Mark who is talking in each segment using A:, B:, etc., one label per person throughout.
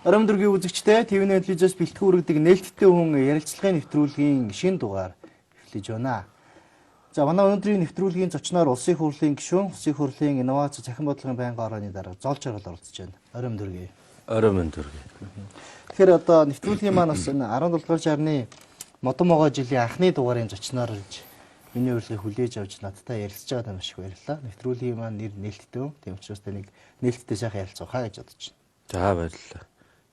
A: Оройн дөргийн үзэгчдээ ТV8 телевизээс бэлтгэн үргэдэг нээлттэй хүн ярилцлагын нэвтрүүлгийн шинэ дугаар эхлэж байна. За, манай өнөөдрийн нэвтрүүлгийн зочноор Улсын их хурлын гишүүн, Улсын их хурлын инновац цахим бодлогын байнгын орооны дарга Зол Жаргал оролцож байна. Оройн дөргий.
B: Оройн дөргий.
A: Тэгэхээр одоо нэвтрүүлгийн маань бас энэ 17 дугаар шарны модон могой жилийн анхны дугаарын зочноор ирж миний урилгыг хүлээж авч надтай ярилцж байгаад маш их баярлалаа. Нэвтрүүлгийн маань нэр нээлттэй хүн. Тийм учраас таныг нээлттэй сайхан ярилцах гэж бодож байна.
B: За, баярлалаа.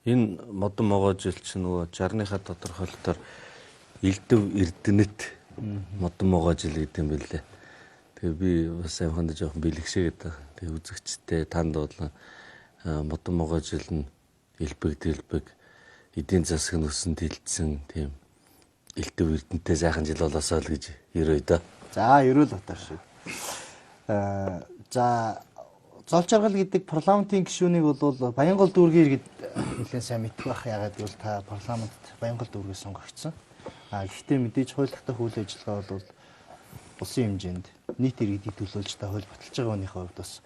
B: Энэ модон могой жил чинь нөгөө 60-ныхаа тодорхойлолтоор Элдв Эрдэнэт модон могой жил гэдэг юм билээ. Тэгээ би бас амханд жоохон бэлгшээ гэдэг. Тэгээ үзэгчтэй танд бол модон могой жил нь элбэг дэлбэг эдийн засаг нь өсөн тэлцсэн тийм элдв эрдэнэтэй сайхан жил болоосоо л гэж ерөөе дөө.
A: За, ерөөл батар шиг. За, Зол Жаргал гэдэг парламентын гишүүнийг бол Баянгол дүүргийн иргэд нэлээд сайн мэдэх байх. Яагаад гэвэл та парламентт Баянгол дүүргээс сонгогдсон. А гэхдээ мэдээж хууль татах үйл ажиллагаа бол улсын хэмжээнд нийт иргэдийг төлөөлж та хууль баталж байгаа хүнийхээ хувьд бас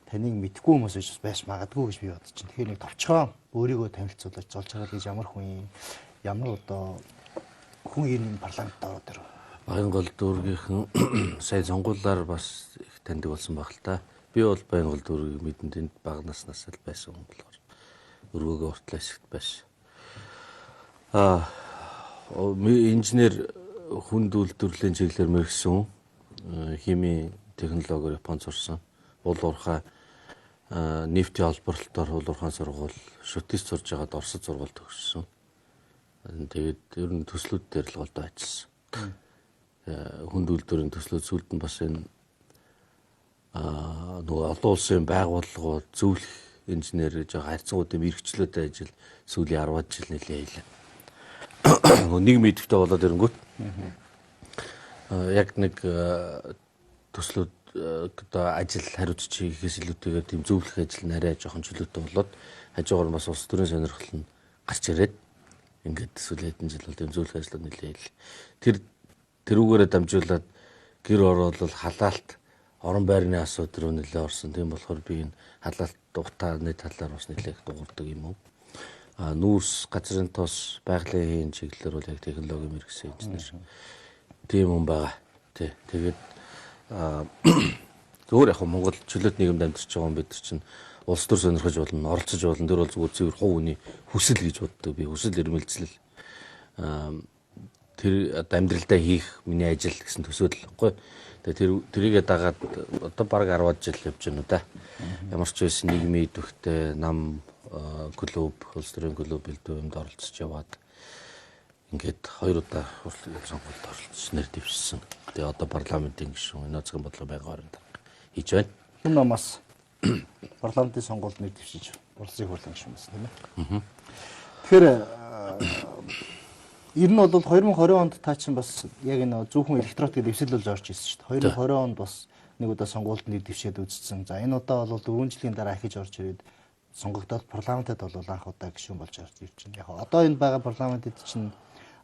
A: таныг мэдэхгүй хүмүүс гэж байж магадгүй гэж би бодож байна. Тэгэхээр нэг товчхон өөрийгөө танилцуулж, Зол Жаргал гэж ямар хүн юм, ямар одоо хүн энэ парламентд ороод ирв?
B: Баянгол дүүргийнхэн сая сонгуулиар бас их таньдаг болсон баг л та. Би бол Баянгол дүүргийг мэдэн, тэнд бага наснаас л байсан хүн болохоор өргөөгөө уртлаа хэсэгт байсан. Инженер, хүнд үйлдвэрлэлийн чиглэлээр мэргэсэн, химийн технологиор Японд сурсан. Уул уурхай нефтийн олборлолтоор уул уурхайн сургууль, шүтээс сурж байгаад Оросд сургууль төгссөн. Тэгээд ер нь төслүүд дээр л голдоо ажилласан. Хүнд үйлдвэрийн төслүүд, сүүлд нь бас энэ нөгөө олон улсын байгууллагууд зөвлөх инженер гэж байгаа харьцангуй тийм эрхчлөөтэй ажил сүүлийн 10 жил нэлээ хийлээ. Нэг мэдэвтэй болоод ирэнгүүт яг нэг төслүүд одоо ажил хариуцж хийхээс илүүтэйгээр тийм зөвлөх ажил нь арай жоохон чөлөөтэй болоод хажуугаар бас улс төрийн сонирхол нь гарч ирээд ингээд сүүлийн хэдэн жил бол тийм зөвлөх ажлууд нэлээ хийлээ. Тэрүүгээрээ дамжуулаад гэр ороолол, халаалт, орон байрны асуудал руу нэлээ орсон. Тийм болохоор би энэ халаалт утааны талаар бас нэлээ их дуурдаг юм уу. А нүүрс, газрын тос, байгалийн хийн чиглэлээр бол яг технологи мэргэсэн инженер. Тийм хүн байгаа. Тий. Тэгээд зөвөр яг Монгол чөлөөт нийгэмд амьдарч байгаа хүн бид нар чинь улс төр сонирхож болно, оролцож болно. Тэр бол зүгээр цэвэр хувь хүний хүсэл гэж боддог. Би хүсэл эрмэлзэл тэр одоо амьдралдаа хийх миний ажил гэсэн төсөөлөл баггүй. Тэгээ тэр тэрийгэ дагаад одоо бараг 10 жил явж байна уу да. Ямар ч байсан нийгмийн идэвхтэй нам клуб, улс төрийн клуб элдв юмд оролцож яваад ингээд хоёр удаа сонгуульд оролцож нэр дэвшсэн. Тэгээ одоо парламентын гишүүн, инновацийн бодлого байнгын орон дарга хийж байна.
A: Хүн намаас парламентын сонгуульд нэр дэвшиж улсын хурлын гишүүн байсан, тийм ээ. Тэгэхээр ер нь бол 2020 онд та чинь бас яг энэ зөвхөн электрот гэдэг дэвсэл болж орж ирсэн шүү дээ. 2020 онд бас нэг удаа сонгуульд нэр дэвшээд үзсэн. За, энэ удаа бол 4 жилийн дараа ахиж орж ирээд сонгогдоод парламентод бол анх удаа гишүүн болж орж ирж байна. Яг одоо энэ байгаа парламентод чинь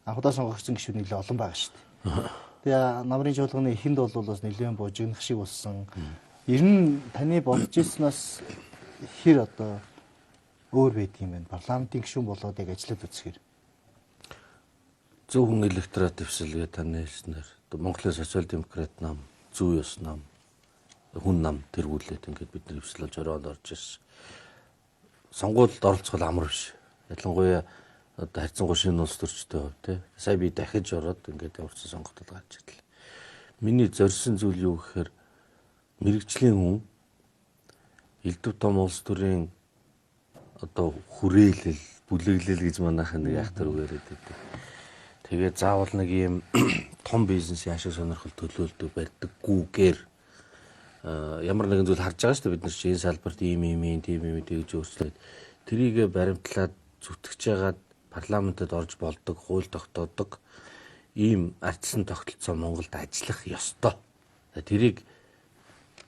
A: анх удаа сонгогдсон гишүүн нэлээд олон байгаа шүү дээ. Тэгээ намрын чуулганы эхэнд бол бас нэлээд бужигнах шиг болсон. Ер нь таны бодож ирснээс хэр одоо өөр байдаг юм бэ? Парламентын гишүүн болоод яг ажиллаад үзэхээр.
B: Зөвхөн электрот дэвсэл гэж таны хэлснээр Монголын социал демократ нам, зүй ёс нам, хүн нам тэргүүлээд ингээд бид нар дэвсэл болж ороод орж ирсэн. Сонгуульд оролцох бол амар биш. Ялангуяа одоо харьцангуй шинэ улс төрчтэй хувь, тий. Сая би дахиж ороод ингээд ямар ч сонгогдол гарч ирлээ. Миний зорьсон зүйл юу гэхээр мэрэгжлийн хүн элдв том улс төрийн одоо хүрээлэл, бүлэглэл гэж манайхан нэг айхтар үг яриад байдаг. Тэгээд заавал нэг ийм том бизнесийн ашиг сонирхол төлөөлдөг барьдаггүйгээр ямар нэгэн зүйл харж байгаа шүү дээ, бид нар чинь энэ салбарт ийм ийм ийм тийм ийм тэгж өөрчлөөд тэрийгэ баримтлаад зүтгэж байгаад парламентэд орж болдог, хууль тогтоодог ийм ардсан тогтолцоо Монголд ажиллах ёстой. Тэрийг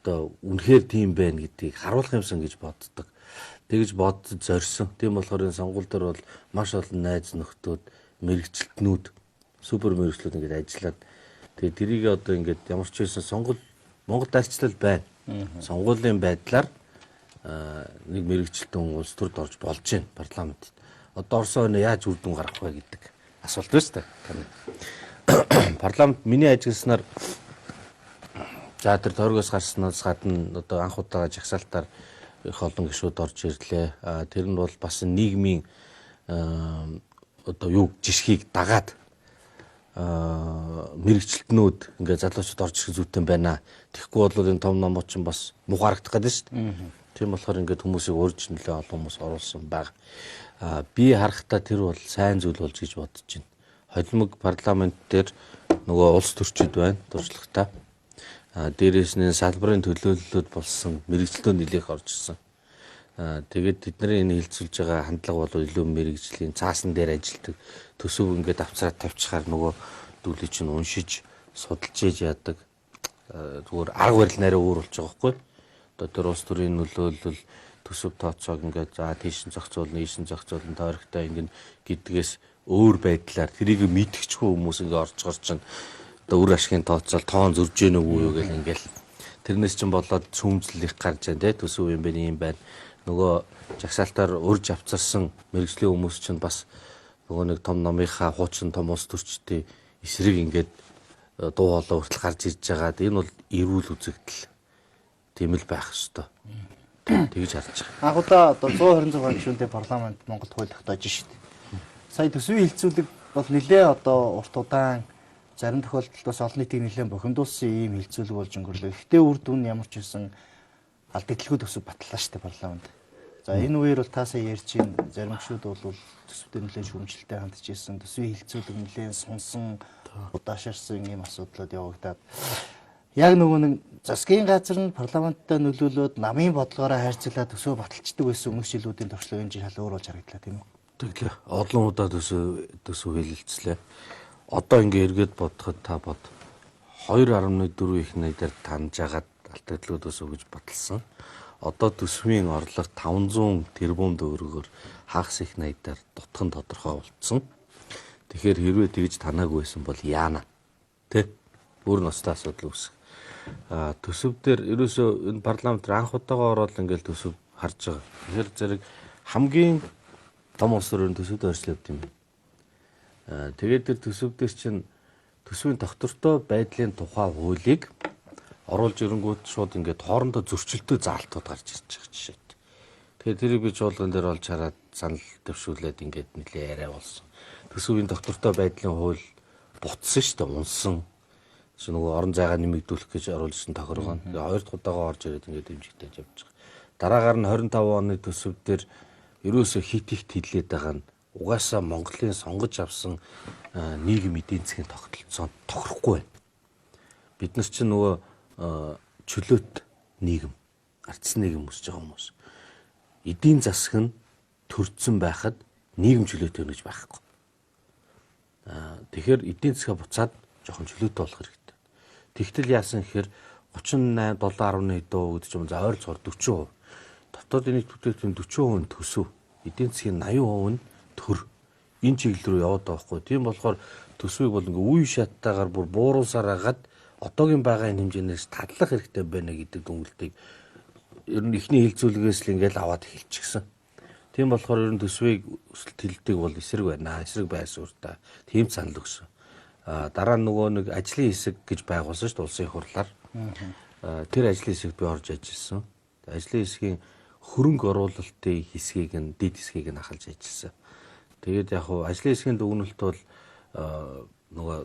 B: одоо үнэхээр тийм байна гэдгийг харуулах юмсан гэж боддог. Тэгж бодож зорьсон. Тийм болохоор энэ сонгуул дээр бол маш олон найз нөхдүүд, мэрэгчлэтнүүд, супер мэрэгчлүүд ингээд ажиллаад тэгээ тэрийг одоо ингээд ямар ч байсан сонгуул Монголд арчлал байна. Сонгуулийн байдлаар Нэг мэрэгчлэн улс төрд орж болж байна парламентод. Одоо Орсон өнөө яаж үр дүн гаргах вэ гэдэг асуулт байна шүү дээ. Таны. Парламент миний ажигласнаар за тэр тойргоос гарснаас гадна одоо анх удаага жагсаалтаар их олон гишүүд орж ирлээ. Тэр нь бол бас нийгмийн одоо юу жишгийг дагаад мэрэгчлэтнүүд ингээ залуучууд орж ирэх зүйтэй байна. Тэгэхгүй бол энэ том номууд чинь бас муухай харагдах гэдэг шүү дээ. Тийм болохоор ингээд хүмүүсийг урьж нэлээ олон хүмүүс оруулсан баг. Би харахтаа тэр бол сайн зүйл болж гэж бодож байна. Холимог парламент дээр нөгөө улс төрчид байна туршлагатай. Дээрээс нь салбарын төлөөллүүд болсон мэрэгчлөө нэлээх орж ирсэн. Тэгээд тэдний энэ хилцүүлж байгаа хандлага бол илүү мэрэгжлийн цаасан дээр ажилтдаг төсөв ингээд авцраад тавьчихаар нөгөө дүүлийг чинь уншиж судалж ээж яадаг зүгээр арга барил нарай өөр болж байгаа байхгүй. Одоо тэр улс төрийн нөлөөлөл төсөв тооцоог ингээд за тийш нь зохицуулна, ийш нь зохицуулна, тойрогтой ингэн гэдгээс өөр байдлаар тэрийг мэдчихгүй хүмүүс ингээд орж чинь одоо үр ашигын тооцоол тоон зөрж гэнэ үү юу гэл ингээл тэрнээс чинь болоод шүүмжлэл их гарч байна те төсөв юм байна юм байна. Нөгөө жагсаалтаар урьж авцарсан мэрэгжлийн хүмүүс чинь бас нөгөө нэг том номынхаа хуучин том улс төрчдийн эсрэг ингээд дуу хоолой хүртэл гарч ирж байгаад энэ бол эрүүл үзэгдэл тийм л байх ёстой. Тэгж харж байгаа.
A: Анх удаа одоо 126 гишүүнтэй парламент Монголд хууль тогтоож шít. Сая төсвийн хилцүүлэг бол нэлээ одоо урт удаан зарим тохиолдолд бас олон нийтийг нэлээд бохимдуулсан ийм хилцүүлэг болж өнгөрлөө. Гэхдээ үр дүн ямар ч байсан алдагдaltaгүй төсөв батлаа шүү дээ парламент. За энэ үеэр бол та сая ярьж байна. Зарим гишүүд бол төсөвтэй нэлээд шүүмжлэлтэй хандж ирсэн. Төсвийн хилцүүлэг нэлээд сунсан, удаашарсан ийм асуудлууд явагдаад яг нөгөө нэг засгийн газар нь парламенттай нөлөөлөөд намын бодлогоороо хайрцаглаад төсөө баталчдаг байсан өмнөх жилүүдийн туршлага энэ жил шал өөр болж харагдлаа тийм үү?
B: Тэглээ. Олон удаа төсөв хэлэлцлээ. Одоо ингээ эргээд бодоход та бод 2.4 их найдаар таньж агаад алдагдлгүй төсөв гэж баталсан. Одоо төсвийн орлого 500 тэрбум төгрөгөөр хагас их найдаар дутхан тодорхой болцсон. Тэгэхээр хэрвээ тэгж танаагүй байсан бол яана? Тэ? Бүр ностой асуудал үүсэх. Төсөв дээр ерөөсөө энэ парламент анх удаага ороод ингээл төсөв харж байгаа. Тэгэхээр зэрэг хамгийн том улс төрийн төсөвд орчлоо юм. Тэгээд тэр төсөв дээр чинь төсвийн тогтвортой байдлын тухай хуулийг оруулж ирэнгүүт шууд ингээд хоорондоо зөрчилдөй заалтууд гарч ирж байгаа жишээт. Тэгэхээр тэрийг би чуулган дээр олж хараад санал дэвшүүлээд ингээд нэлээ яриа болсон. Төсвийн тогтвортой байдлын хууль бутсан шүү дээ, унсан. Нөгөө орон зайгаа нэмэгдүүлэх гэж оруулж ирсэн тохиргоо. Тэгээ хоёр дахь удаага орж ирээд ингээд дэмжигдэж явж байгаа. Дараагаар нь 25 оны төсөв дээр ерөөсөө хит их тэлээд байгаа нь угаасаа Монголын сонгож авсан нийгэм эдийн засгийн тогтолцоо тохирохгүй байна. Бид нар чинь нөгөө чөлөөт нийгэм, ардсан нийгэм өсөж байгаа хүмүүс. Эдийн засаг нь төрдсөн байхад нийгэм чөлөөтэй гэж байхгүй. Тэгэхээр эдийн засгаа буцаад жоохон чөлөөтэй болох хэрэгтэй. Тэгтэл яасан гэхээр 38 7.1 гэдэг ч юм за ойролцоогоор 40%. Дотоод нийт бүтээгдэхүүн 40% нь төсөв. Эдийн засгийн 80% нь төр. Энэ чиглэл рүү яваад байгаа байхгүй. Тийм болохоор төсвийг бол ингээ үе шаттайгаар бүр бууруулсаар хагаад одоогийн байгаа энэ хэмжээнээс тадлах хэрэгтэй байна гэдэг дүгнэлтийг ер нь эхний хилцүүлгээс л ингээл аваад эхэлчихсэн. Тийм болохоор ер нь төсвийг өсөлт хилдэг бол эсрэг байна. Эсрэг байр суурьтай. Тийм санал өгсөн. Дараа нь нөгөө нэг ажлын хэсэг гэж байгуулсан шүү дээ улсын хурлаар. Тэр ажлын хэсэгт би орж ажилласан. Ажлын хэсгийн хөрөнгө оруулалтын хэсгийг нь дэд хэсгийг нь ахалж ажилласан. Тэгээд яг хуу ажлын хэсгийн дүгнэлт бол нөгөө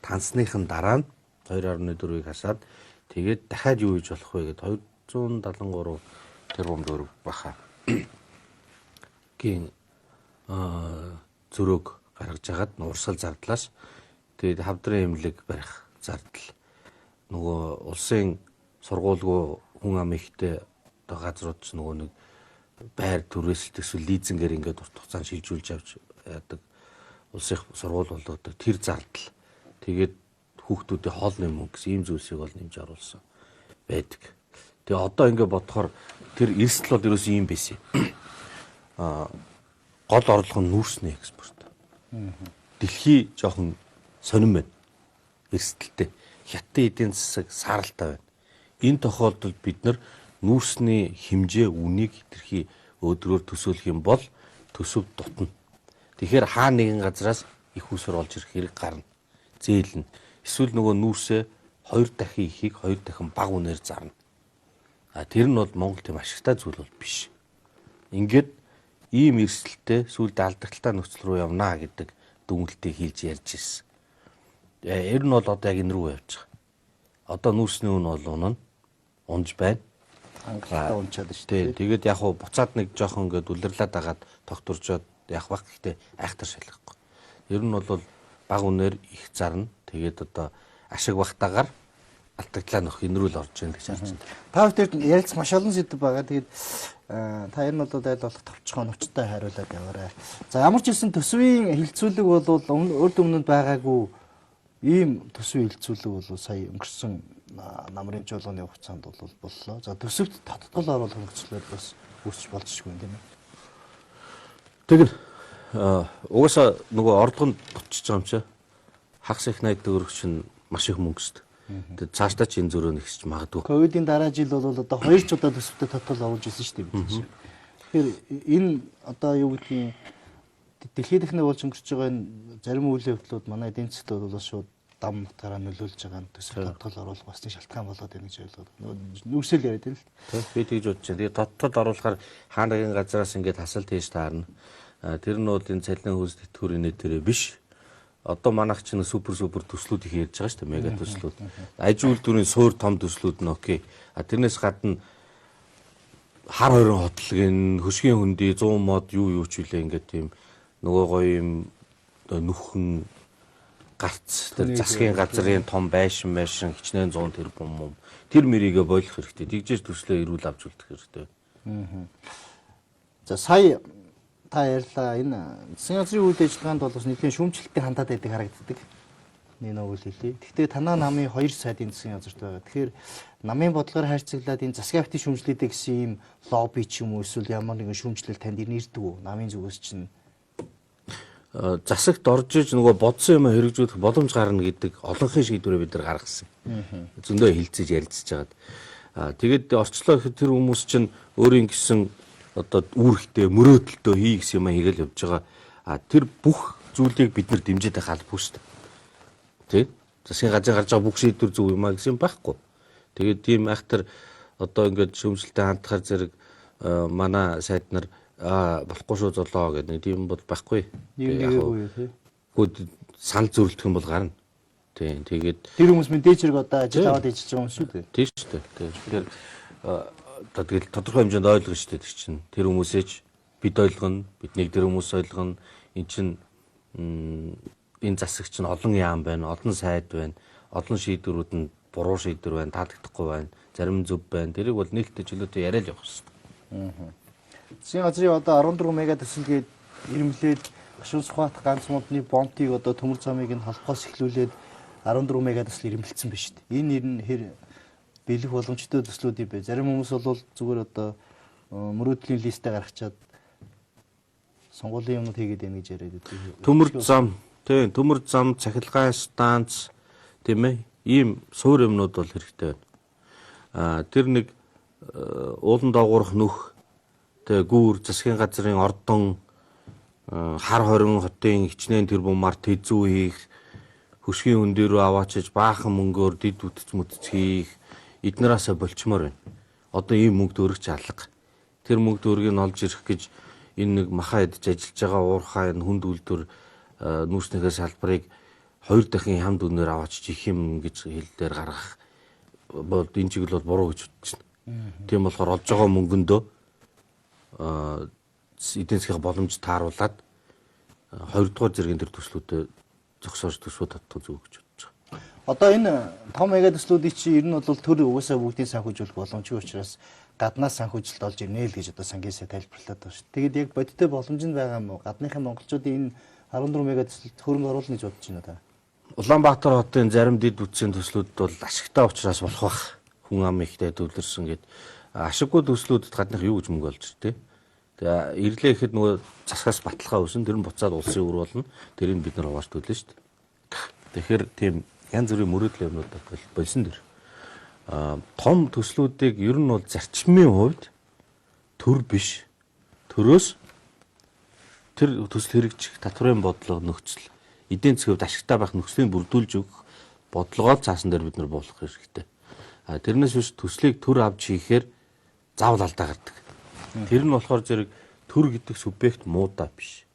B: тансныхын дараа нь 2.4-ийг хасаад тэгээд дахиад юу хийж болох вэ гэд 273 тэрбум төгрөг баха. Гийн зөрөөг гаргаж агаад урсгал зардлаас тэгээд хавдрын эмнэлэг барих зардал нөгөө улсын сургуулгүй хүн ам ихтэй одоо газрууд ч нөгөө нэг байр түрээсэлт эсвэл лизингээр ингээд урт хугацаанд шилжүүлж авч яадаг улсын сургууль болгодог тэр зардал тэгээд хүүхдүүдийн хоолны мөнгө гэсэн ийм зүйлсийг бол нэмж оруулсан байдаг. Тэгээ одоо ингээд бодохоор тэр эрсдэл бол ерөөсөө ийм байсан юм. Гол орлого нь нүүрсний экспорт. Дэлхий жоохон сонирн байна. Эрсдэлтэй. Хятадын эдийн засаг сааралтай байна. Энэ тохиолдолд бид нар Нүүрсний хэмжээ үнийг хэтэрхий өдрөөр төсөөлөх юм бол төсөв дутна. Тэгэхээр хаа нэгэн газраас их усвэр олж ирэх хэрэг гарна. Зээлнэ. Эсвэл нөгөө нүүрсээ 2 дахин ихийг 2 дахин бага үнээр зарна. А тэр нь бол Монгол тийм ашигтай зүйл бол биш. Ингээд ийм эрсдэлтэй сүүлд алдагдaltaй нөхцөл рүү явнаа гэдэг дүгнэлтийг хийлж ярьж ирсэн. Ер нь бол одоо яг энэ рүү явж байгаа. Одоо нүүрсний үн бол унана. Унж байна.
A: Хангалттай унчаад шүү дээ.
B: Тэгээд яг хуу буцаад нэг жоохон ингээд үлрэрлээд дагаад тогтворжоод явах бах, гэхдээ айхтар шалгахгүй. Ер нь бол бага үнээр их зарна. Тэгээд одоо ашиг багтаагаар алдагдлаа нөх энэ рүү л орж ийн гэж харж байна.
A: Та бүхэн ярилцах маш олон сэдв байгаа. Тэгээд та энэ бол айл болох товчхон өвчтөй хариулаад яваарай. За, ямар ч хэлсэн төсвийн хилцүүлэг бол урд өмнөд байгаагүй ийм төсвийн хилцүүлэг бол сая өнгөрсөн намрын чуулганы хугацаанд бол боллоо. За, төсөвт тодтгол оруулах нөхцөлөд бас үүсч болзошгүй юм, тийм ээ.
B: Тэгвэл угаасаа нөгөө орлого нь дутчихж байгаа юм чи. Хагас их 80 төгрөг чинь маш их мөнгө шүү дээ. Тэгээд цаашдаа ч энэ зөрөө нэгсч магадгүй.
A: Ковидын дараа жил бол одоо 2 ч удаа төсөвтө тодтол оруулж ирсэн шүү дээ бид чинь. Тэгэхээр энэ одоо юу гэдгийг дэлхийд дахны болж өнгөрч байгаа энэ зарим үйл явдлууд манай эдийн засгт бол шууд дам утгаараа нөлөөлж байгаа нь төсөв тодтол оруулах бас нэг шалтгаан болоод байна гэж ойлгоод. Нөгөө нүүрсэл яриад байна л.
B: Тийм, би тэгж бодож байна. Тэгээд тодтол оруулахаар хаа нэгэн газараас ингээд хасалт хийж таарна. Тэр нь бол энэ цалин хөлс тэтгэврийн нэтэрээ биш. Одоо манайх чинь супер төслүүд их ярьж байгаа шүү дээ, мега төслүүд. Аж үйлдвэрийн суур том төслүүд нь окей. А тэрнээс гадна хар хорин хотлог, хөшгийн хөндөй 100 мод юу ч үлээ ингээд тийм нөгөө гоё юм нүхэн гарц тэр засгийн газрын том байшин хичнээн 100 тэрбум юм. Тэр мэрийгэ болох хэрэгтэй. Тэгжээж төслөө эрүүл авч үлдэх хэрэгтэй.
A: За, сая та ярьлаа, энэ засгийн газрын үйл ажиллагаанд бол бас нэлийн шүүмжлэлтэй хандаад байдаг харагддаг. Нэг нэг үйл хэлье. Гэхдээ танаа намын 2 сайдын засгийн газарт байгаа. Тэгэхээр намын бодлогоор хайрцаглаад энэ засгийн автын шүүмжлэлтэй гэсэн ийм лобби ч юм уу эсвэл ямар нэгэн шүүмжлэл танд ирдэг үү? Намын зүгээс чинь
B: засагт орж иж нөгөө бодсон юм хэрэгжүүлэх боломж гарна гэдэг олонхын шийдвэрээ бид нар гаргасан. Зөндөө хилцэж ярилцж байгаад. Тэгээд орчлоо гэхэд тэр хүмүүс чинь өөрийн гэсэн одоо үүрэгтэй мөрөөдөлтөө хий гэсэн юм хийгээл явж байгаа. А тэр бүх зүйлийг бид нар дэмжиж байх албагүй шүү дээ. Тэ? Засгийн газрын гарч байгаа бүх шийдвэр зөв юм а гэсэн юм байхгүй. Тэгээд тийм айхтар одоо ингээд шүүмжлэлтэй хандхаар зэрэг манай сайд нар болохгүй шүү золоо гэдэг нэг тийм бол байхгүй. Гэхдээ санал зөрөлдөх юм бол гарна. Тийм, тэгээд
A: тэр хүмүүс мэдээж хэрэг одоо ажил аваад ажиллаж байгаа юм шүү дээ.
B: Тийм шүү дээ. Тэгэхээр одоо тэгэл тодорхой хэмжээнд ойлгоно шүү дээ тэр чинь. Тэр хүмүүсээ ч бид ойлгоно, биднийг тэр хүмүүс ойлгоно. Эн чинь энэ засаг чинь олон яам байна, олон сайд байна, олон шийдвэрүүд нь буруу шийдвэр байна, таалагдахгүй байна, зарим зөв байна. Тэрийг бол нээлттэй чөлөөтэй яриад явах хэрэгтэй.
A: Засгийн газрын одоо 14 мега төсөлгээд ирмлээд Гашуун Сүхбаат ганц модны бомтыг одоо төмөр замыг нь холбохоос эхлүүлээд 14 мега төсөл ирмэлцсэн биш үү? Энэ нэр нь хэр бэлэх боломжтой төслүүд юм бэ? Зарим хүмүүс бол зүгээр одоо мөрөөдлийн листээ гаргачаад сонгуулийн юмнууд хийгээд байна гэж яриад байдаг.
B: Төмөр зам, тийм, төмөр зам, цахилгаан станц, тийм ээ, ийм суур юмнууд бол хэрэгтэй байна. Тэр нэг уулан доогуурах нүх, тэгээ гүүр, засгийн газрын ордон, хар хорин хотын хичнээн тэрбумаар тэзүү хийх, хөшгийн хүн дээр рүү аваачиж баахан мөнгөөр дид үтц мүтц хийх, эднээсээ болчмоор байна. Одоо ийм мөнгө төгрөгч алга. Тэр мөнгө төгрөгийг олж ирэх гэж энэ нэг маха идэж ажиллаж байгаа уурхай энэ хүнд үйлдвэр нүүрснийхээ салбарыг 2 дахин хямд үнээр аваачиж их юм гэж хэл дээр гаргах бол энэ чиглэл бол буруу гэж бодож байна. Тийм болохоор олж байгаа мөнгөндөө эдийн засгийн боломж тааруулаад 2 дугаар зэргийн тэр төслүүдэд зогсоож төсвөө татдаг зүг гэж бодож байгаа.
A: Одоо энэ том мега төслүүдийн чинь ер нь бол төр угаасаа бүгдийг санхүүжүүлэх боломжгүй учраас гаднаас санхүүжилт олж ирнэ л гэж одоо сангийн сайд тайлбарлаад байгаа шүү. Тэгээд яг бодиттой боломж нь байгаа юм уу? Гадныхын монголчуудын энэ 14 мега төсөлд хөрөнгө оруулна гэж бодож байна та.
B: Улаанбаатар хотын зарим дэд бүтцийн төслүүдэд бол ашигтай учраас болох бах. Хүн ам ихтэй төвлөрсөн гэд ашиггүй төслүүдэд гадных юу гэж мөнгө олж иртээ. Тэгээ ирлээ гэхэд нөгөө засгаас баталгаа өсөн, тэр нь буцаад улсын үр болно. Тэрийг бид нар хувааж төлнө шүү дээ. Тэгэхээр тийм янз бүрийн мөрөөдөл юмнууд болсон дэр. Том төслүүдийг ер нь бол зарчмын хувьд төр биш. Төрөөс тэр төсөл хэрэгжих татварын бодлого нөхцөл, эдийн засгийн хувьд ашигтай байх нөхцөлийг бүрдүүлж өгөх бодлогоо цаасан дээр бид нар буулгах хэрэгтэй. Тэрнээс биш төслийг төр авч хийхээр заавал алдаа гардаг. Тэр нь болохоор зэрэг төр гэдэг субъект муудаа биш.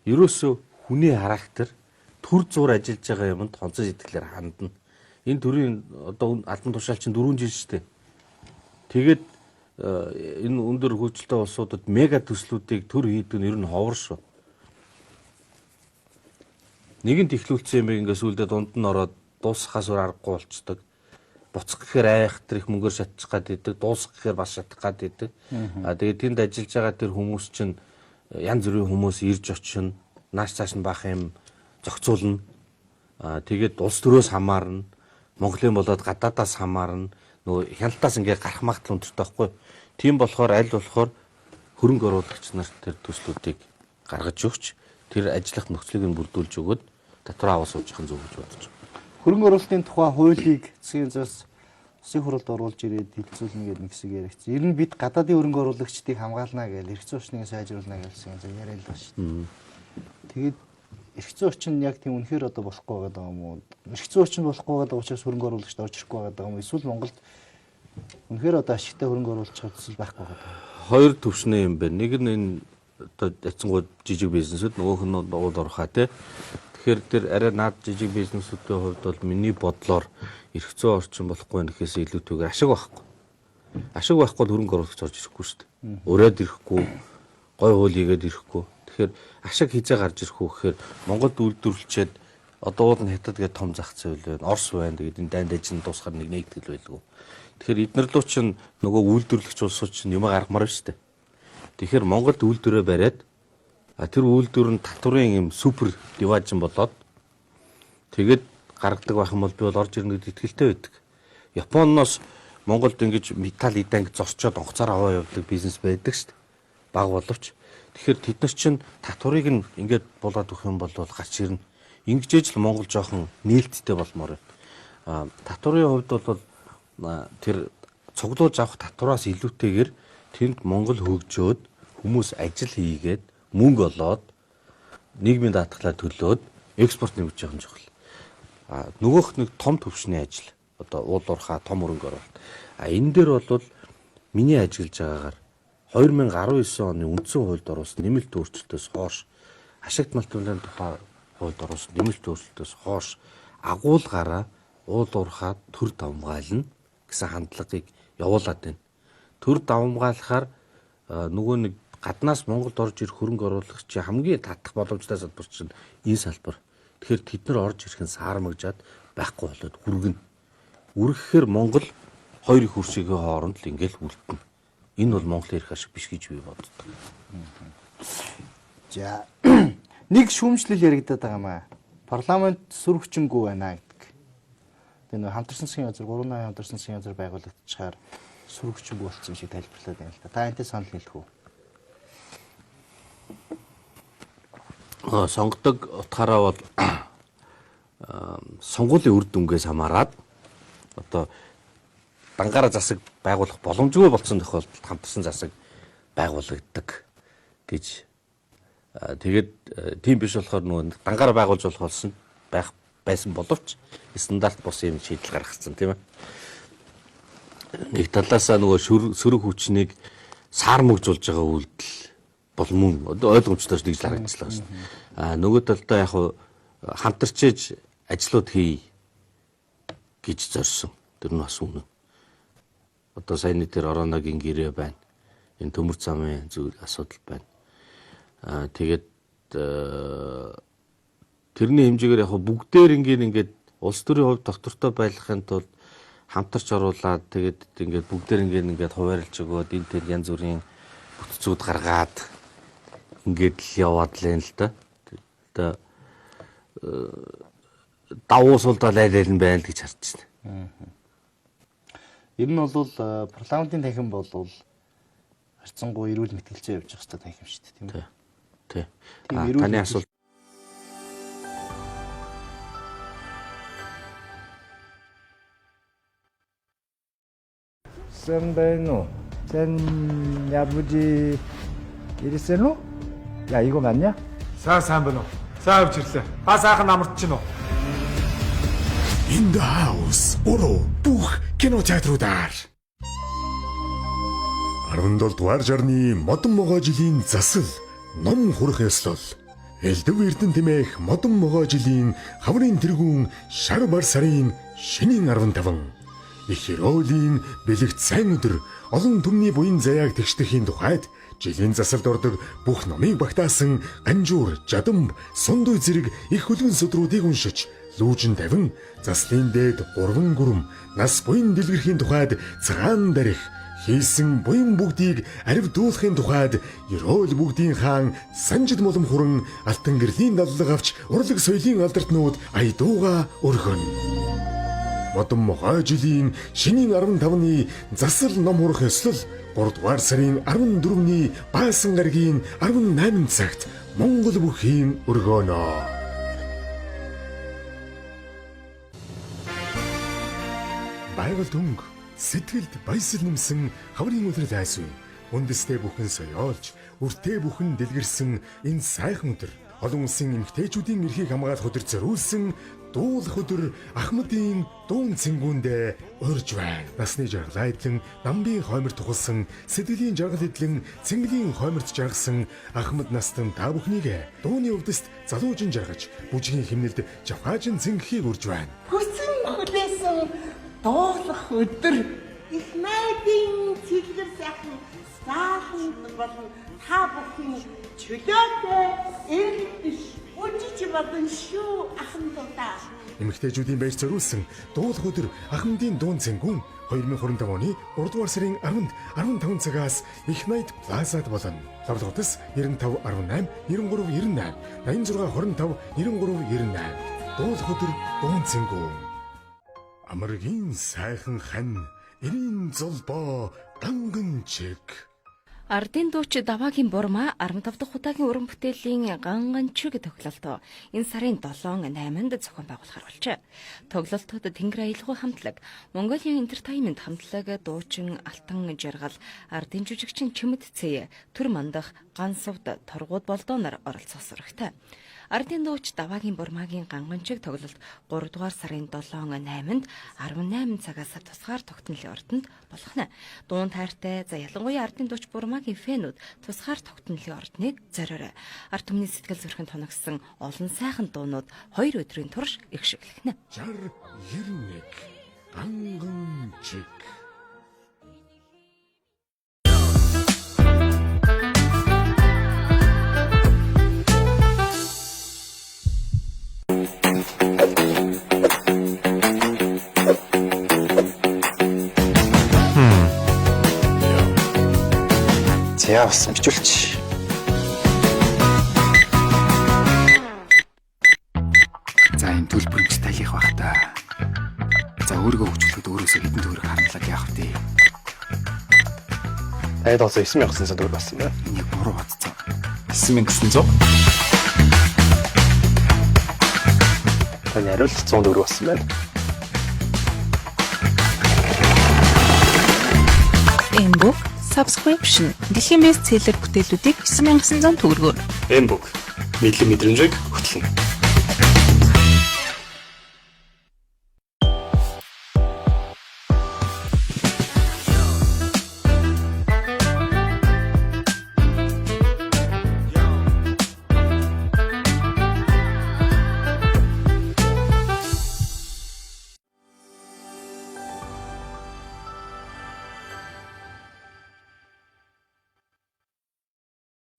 B: Ерөөсөө хүний характер төр зуур ажиллаж байгаа юмд хонцон сэтгэлээр хандна. Энэ төрийн одоо албан тушаал чинь 4 жил шүү дээ. Тэгээд энэ өндөр хөгжилтэй улсуудад мега төслүүдийг төр хийдэг нь ер нь ховор шүү. Нэгэнт эхлүүлсэн юм ингээ сүүлдээ дунд нь ороод дуусгахаас өөр аргагүй болцдог. Буцах гэхээр айхтар их мөнгөөр шатчих гад идэг, дуусгах гэхээр бас шатах гад идэг. Тэгээд тэнд ажиллаж байгаа тэр хүмүүс чинь янз бүрийн хүмүүс ирж очино, нааш цааш нь баах юм зохицуулна. Тэгээд улс төрөөс хамаарна, Монголын болоод гадаадаас хамаарна, нөгөө хяналтаас ингээ гарах магадлал өндөртэй байхгүй. Тийм болохоор аль болохоор хөрөнгө оруулагч нарт тэр төслүүдийг гаргаж өгч, тэр ажиллах нөхцөлийг нь бүрдүүлж өгөөд татвар аваа сууж явах нь зөв гэж бодож байна.
A: Хөрөнгө оруулалтын тухай хуулийг засгийн газраас Улсын хурлд оруулж ирээд хэлэлцүүлнэ гэдэг нэг хэсэг яригдсан. Ер нь бид гадаадын хөрөнгө оруулагчдыг хамгаална гэж, эрх зүйн орчныг сайжруулна гэсэн юм яриа л байна шүү дээ. Тэгээд эрх зүйн орчин яг тийм үнэхээр одоо болохгүй байгаа юм уу? Эрх зүйн орчин болохгүй байгаа учраас хөрөнгө оруулагчд орж ирэхгүй байгаа юм уу? Эсвэл Монголд үнэхээр одоо ашигтай хөрөнгө оруулах төсөл байхгүй байгаа юм.
B: Хоёр төвшний юм байна. Нэг нь энэ одоо яцсангууд жижиг бизнесүүд, нөгөөх нь уул уурхай тий. Тэгэхээр тэр арай наад жижиг бизнесүүдийн хувьд бол миний бодлоор эрх зүйн орчин болохгүй нэхээс илүүтэйгээр ашиг байхгүй. Ашиг байхгүй бол хөрөнгө оруулагч орж ирэхгүй шүү дээ. Ураад ирэхгүй, гой хууль хийгээд ирэхгүй. Тэгэхээр ашиг хизээ гарч ирэх үү гэхээр Монголд үйлдвэрлэчээд одоо уул нь Хятад гэдэг том зах зээл байна, Орос байна. Тэгээд энэ дайн дайжин дуусахаар нэг нэгтгэл байлгүй. Тэгэхээр эднэр лүү чинь нөгөө үйлдвэрлэгч улсууд чинь юм гаргамаар шүү дээ. Тэгэхээр Монголд үйлдвэрээ бариад тэр үйлдвэр нь татварын юм супер диважин болоод тэгээд гаргадаг байх юм бол би бол орж ирнэ гэдэгт итгэлтэй байдаг. Японоос Монголд ингэж металл иданг зорчоод онгоцоор аваа явдаг бизнес байдаг шүү дээ. Баг боловч. Тэгэхээр тэд нар чинь татварыг нь ингээд булаад өгөх юм бол гарч ирнэ. Ингэжээж л Монгол жоохон нээлттэй болмоор байна. Татварын хувьд бол тэр цуглуулж авах татвараас илүүтэйгээр тэнд Монгол хөгжөөд хүмүүс ажил хийгээд мөнгө олоод нийгмийн даатгалаа төлөөд экспорт нэмж явах нь чухал. Нөгөөх нэг том төвшний ажил. Одоо уул уурхай том хөрөнгө оруулалт. Энэ дээр бол миний ажиллаж байгаагаар 2019 оны үндсэн хуульд оруулсан нэмэлт өөрчлөлтөөс хойш ашигт малтмалын тухай хуульд оруулсан нэмэлт өөрчлөлтөөс хойш агуулгаараа уул уурхай төр давмгайлна гэсэн хандлагыг явуулаад байна. Төр давмгаалахаар нөгөө нэг гаднаас Монголд орж ирэх хөрөнгө оруулагчийн хамгийн татах боломжтой салбар чинь энэ салбар. Тэгэхээр тэд нар орж ирэх нь саармагжаад байхгүй болоод хүргэнэ. Үргэхээр Монгол хоёр их хөршийн хооронд л ингээл үлдэнэ. Энэ бол Монголын эрх ашиг биш гэж би боддог.
A: За нэг шүүмжлэл яригадаад байгаа юм аа. Парламент сүр хүчингүй байна гэдэг. Тэгээ нөө хамтарсан засгийн газар 380 хамтарсан засгийн газар байгуулагдчихаар сүр хүчингүй болсон юм шиг тайлбарлаад байна л да. Та энэтэй санал нийлэх үү?
B: Сонгодог утгаараа бол сонгуулийн үр дүнгээс хамаарат одоо дангаараа засаг байгуулах боломжгүй болсон тохиолдолд хамтарсан засаг байгуулагддаг гэж. Тэгээд тийм биш болохоор нөгөө дангаараа байгуулж болох болсон байх байсан боловч стандарт бус юм шийдэл гаргацсан тийм ээ. Нэг талаасаа нөгөө сөрөг хүчнийг саармагжуулж байгаа үйлдэл бол мөн одоо ойлгомжтой ч тэгж л харагдчихлаа шүү дээ. Нөгөө талдаа яг хамтарч ажлууд хий гэж зорьсон. Тэр нь бас үнэн. Одоо саяны тэр Ороногийн гэрээ байна. Энэ төмөр замын зүйл асуудал байна. Тэгээд тэрний хэмжээгээр яг бүгдээр ингээд улс төрийн хувьд доктортой байлгахын тулд хамтарч оруулаад тэгээд ингээд бүгдээр ингээд хуваарлж өгөөд энэ тэр янз бүрийн бүтцүүд гаргаад ингээд л яваад л юм л да. Одоо давуу сулдал айл айл нь байна л гэж харж байна.
A: Ер нь бол парламентын танхим бол харьцангуй эрүүл мэтгэлцээ явж байгаа хэрэгтэй танхим шүү дээ, тийм үү?
B: Тий. Таны асуулт
C: Сайн байна уу? Сайн 아버지 ирсэн үү? 야 이거 맞냐?
D: Сайн сайн байна уу? Сайн авч ирлээ. Та сайхан амарч чинь үү?
E: In the House 3 бүх кинотеатруудаар. 17 дугаар жарны модон могой жилийн засал ном хурах ёслол. Элдв Эрдэнэ тэмээх модон могой жилийн хаврын тэргүүн шар бар сарын шинийн 15. Их хероолийн бэлэгт сайн өдөр олон түмний буян заяаг тэгшдэхийн тухайд жилийн засалд ордог бүх номыг багтаасан Ганжуур, Жадамб, Сундуй зэрэг их хөлгөн судруудыг уншиж лүүжин тавин заслын дээд 3 гүрэм нас буян дэлгэрхийн тухайд цагаан дарих хийсэн буян бүгдийг аривдуулахын тухайд ерөөл бүгдийн хаан Санжид мулам хүрэн алтан гэрлийн даллага авч урлаг соёлын алдартнууд аядууга өргөн. Модон могой жилийн шинийн 15-ны засал ном хурах ёслол 3 дугаар сарын 14-ний Баасан гарагийн 18 цагт Монгол бүхийн өргөөнө. Байгальд өнгө, сэтгэлд баясал нэмсэн хаврын өдрөл айсвэ. Үндэстэй бүхэн соёолж, үртээ бүхэн дэлгэрсэн энэ сайхан өдөр олон улсын эмэгтэйчүүдийн эрхийг хамгаалах өдөр зориулсан дуулах өдөр Ахмадын дуун цэнгүүндээ урьж байна. Насны жаргалаа эдлэн намбын хоймор тухалсан, сэтгэлийн жаргал эдлэн цэнгэлийн хойморт жаргасан Ахмад настан та бүхнийг дууны өвдөст залуужин жаргаж, бүжгийн химнэлд жавхаажин цэнгхийг урьж байна.
F: Хүсэн хүлээсэн дуулах өдөр их найдын цэлгэр сайхан заалан болон та бүхэн чөлөөтэй эрг биш үжиж болон шүү ахмадуудаа.
E: Эмэгтэйчүүдийн баяр зориулсан дуулах өдөр Ахмадын дуун цэнгүүн 2025 оны 3 дугаар сарын 10-нд 15 цагаас Их Найт Плазад болно. Лавлготос 95 18 93 98 86 25 93 98. Дуулах өдөр дуун цэнгүүн. Амаргийн сайхан хан, эрийн золбоо ганган чиг.
G: Ардын дууч Даваагийн Бурмаа 15 дахь удаагийн уран бүтээлийн Ганганчиг тоглолтоо энэ сарын 7, 8-нд зохион байгуулахар болжээ. Тоглолтод Тэнгэр аялгау хамтлаг, Mongolian Entertainment хамтлаг, дуучин Алтан Жаргал, ардын жүжигчин Чимэд Цэй, Төр Мандах, Гансувд, Торгууд Болдоонор оролцох сурагтай. Ардын дууч Даваагийн Бурмаагийн Ганганчиг тоглолт 3 дугаар сарын 7, 8-нд 18 цагаас тусгаар тогтнолын ордонд болох нь. Дуун тайртай, за ялангуяа ардын дууч Бурмаагийн фэнүүд тусгаар тогтнолын ордныг зориорой. Ард түмний сэтгэл зүрхэнд тоногсон олон сайхан дуунууд 2 өдрийн турш их шиглэх нь.
E: 60 91 ганган чиг.
H: За бас бичүүлч.
I: За энэ төлбөр нь талих бах та. За өөрийгөө хөгжүүлэхэд өөрөөсөө хэдэн төгрөг харамлаад яах вэ?
H: Таад одоо 9900 төгрөг болсон байна.
I: Энэ яг буруу бодцоо.
H: 9900. Таны хариулт 100 төгрөг болсон байна.
J: M-Book Subscription дэлхийн бестселлер бүтээлүүдийг 9900 төгрөгөөр.
H: M-Book мэдлэг мэдрэмжийг хөтлөнө.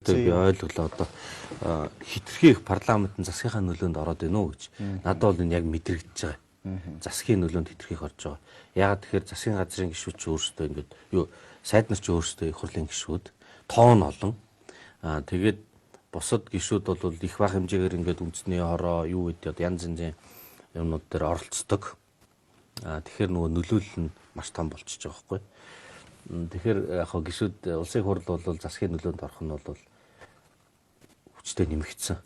B: Би ойлголоо одоо хитрхи их парламент нь засгийнхаа нөлөөнд ороод байна уу гэж. Надад бол энэ яг мэдрэгдэж байгаа. Засгийн нөлөөнд хитрхи их орж байгаа. Яагаад тэгэхээр засгийн газрын гишүүд ч өөрсдөө ингээд юу сайд нар ч өөрсдөө их хурлын гишүүд тоон олон. Аа тэгээд бусад гишүүд бол их бага хэмжээгээр ингээд үндэсний хороо юу гэдэг одоо янз янзын юмнууд дээр оролцдог. Аа тэгэхээр нөгөө нөлөөлөл нь маш том болчихж байгаа байхгүй. Тэгэхээр яг хоо гишүүд улсын хурл бол засгийн нөлөөнд орох нь бол хүчтэй нэмэгдсэн.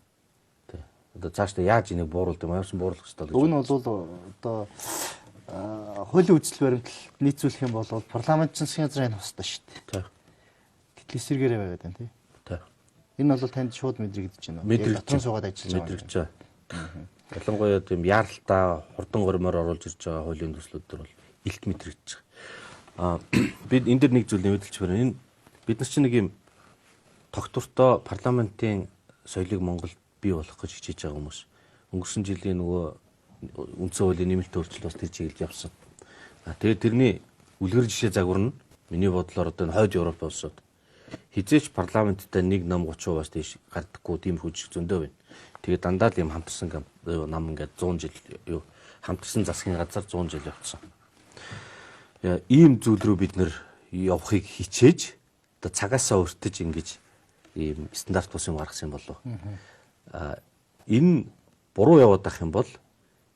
B: Тэ. Одоо цаашдаа яаж энийг бууруулдаг юм? Ямарсан бууруулах ёстой л гэж.
A: Уг нь бол одоо Хуулийн үзэл баримтлал нийцүүлэх юм бол парламент чинь засгийн газрын хустай шүү дээ. Гэтэл эсэргээрээ байгаад байна тий. Энэ бол танд шууд мэдрэгдэж байна уу?
B: Мэдрэгдэж
A: Дотрон суугаад ажиллаж байгаа.
B: Мэдрэгдэж байгаа. Ялангуяа тийм яаралтай хурдан гормоор оруулж ирж байгаа хуулийн төслүүд төр бол илт мэдрэгдэж байгаа. Би энэ дэр нэг зүйл нэмэлтэлж байна. Энэ бид нар чинь нэг юм тогтвортой парламентын соёлыг Монголд бий болгох гэж хичээж байгаа хүмүүс. Өнгөрсөн жилийн нөгөө үндсэн хуулийн нэмэлт өөрчлөлт бас тэр чиглэлд явсан. Тэгээд тэрний үлгэр жишээ загвар нь миний бодлоор одоо энэ хойд Европ улсууд хизээч парламенттай нэг ном 30%-аас дээш гардаггүй тиймэрхүү жишг зөндөө байна. Тэгээд дандаа л юм хамтарсан нам ингээд 100 жил юу хамтарсан засгийн газар 100 жил явцсан. Ийм зүйл рүү бид нэр явахыг хичээж одоо цагаасаа өртөж ингэж ийм стандарт бус юм гаргасан юм болов. Энэ буруу яваад ах юм бол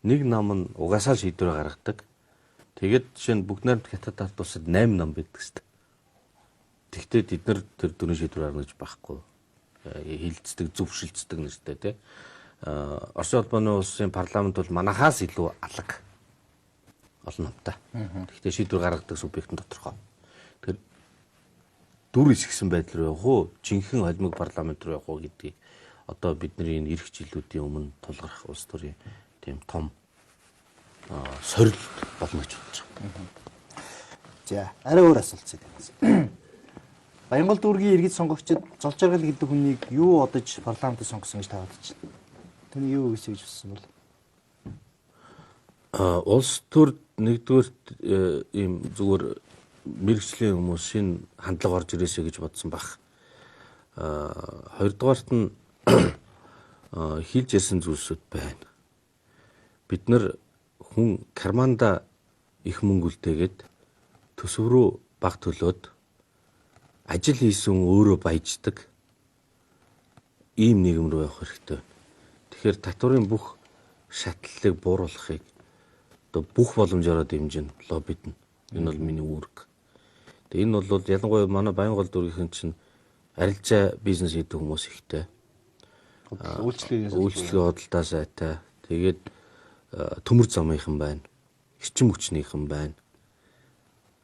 B: нэг нам нь угаасаа шийдвэр гаргадаг. Тэгээд жишээ нь бүгд найрамд Хятад ард улсад 8 нам байдаг шүү дээ. Тэгтээ тэд нар тэр дүрийн шийдвэр гаргана гэж байхгүй. Хилцдэг, зөвшөлддөг нэртэй тий. Оросын холбооны улсын парламент бол манахаас илүү алаг олон намтай. Тэгтээ шийдвэр гаргадаг субъект нь тодорхой. Тэгэхээр дүр эсгсэн байдал руу явах уу, жинхэнэ холимог парламент руу явах уу гэдгийг одоо бидний энэ ирэх жилүүдийн өмнө тулгарх улс төрийн тийм том сорилт болно гэж бодож байгаа.
A: За, арай өөр асуулт зэ. Баянгол дүүргийн иргэд сонгогчид Золжаргал гэдэг хүнийг юу одож парламентд сонгосон гэж та бодож байна? Тэний юу гэсэн гэж бодсон бол?
B: Улс төр нэгдүгээрт ийм зүгээр мэрэгжлийн хүмүүс шинэ хандлага орж ирээсэй гэж бодсон баг. Хоёрдугаарт нь хэлж ярьсан зүйлсүүд байна. Бид нар хүн карманда их мөнгө үлдээгээд төсөв рүү баг төлөөд ажил хийсэн өөрөө баяждаг ийм нийгэм рүү явах хэрэгтэй байна. Тэгэхээр татварын бүх шатлалыг бууруулахыг одоо бүх боломжоор дэмжинэ лоббид нь. Энэ бол миний үүрэг. Тэгээ энэ бол ялангуяа манай Баянгол дүүргийнхэн чинь арилжаа бизнес хийдэг хүмүүс ихтэй. Үйлчлэгээ худалдаа сайтай. Тэгээд төмөр замынхан байна. Эрчим хүчнийхэн байна.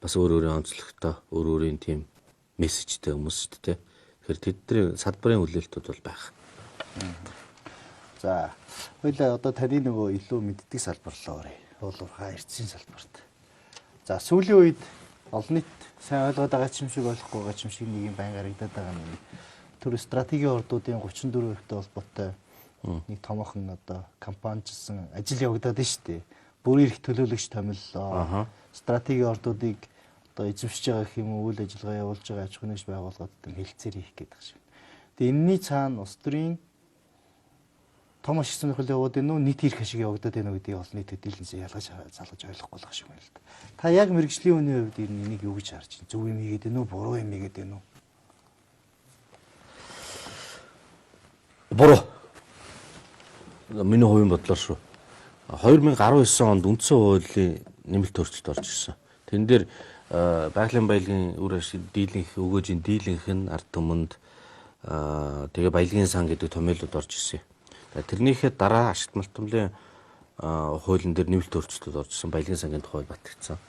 B: Бас өөр өөрийн онцлогтой, өөр өөрийн тийм мессежтэй хүмүүс шүү дээ. Тэгэхээр тэдний салбарын хүлээлтүүд бол байх.
A: За, хоёлаа одоо таны нөгөө илүү мэддэг салбар руу оръё. Уулуурхай эрдэсийн салбарт. За, сүүлийн үед олон нийт сайн ойлгоод байгаа ч юм шиг ойлгохгүй байгаа ч юм шиг нэг юм байн харагдаад байгаа юм. Төр стратегийн ордуудын 34%-тэй холбоотой нэг томоохон одоо компаничсан ажил явагдаад байна шүү дээ. Бүр эрх төлөөлөгч томиллоо. Стратегийн ордуудыг одоо эзэмшиж байгаа гэх юм уу үйл ажиллагаа явуулж байгаа аж ахуйн нэгж байгууллагуудад хэлцээр хийх гэдэг шиг. Тэгээ энэний цаана улс төрийн том ашиг сонирхол яваад байна уу, нийт эрх ашиг явагдаад байна уу гэдгийг олон нийтэд дийлэнсээ ялгаж залгаж ойлгохгүй л шиг байна л да. Та яг мэрэгжлийн хүний хувьд ер нь энийг юу гэж харж байна? Зөв юм хийгээд байна уу, буруу юм хийгээд байна уу?
B: Буруу. Миний хувийн бодлоор шүү. 2019 онд үндсэн хуулийн нэмэлт өөрчлөлт орж ирсэн. Тэн дээр байгалийн баялагын үр ашиг дийлэнх өгөөжийн дийлэнх нь ард түмэнд тэгээ баялагын сан гэдэг томьёолууд орж ирсэн. Тэрнийхээ дараа ашигт малтмлын хуулийн дээр нэмэлт өөрчлөлтүүд орж ирсэн. Баялагын сангийн тухай батлагдсан.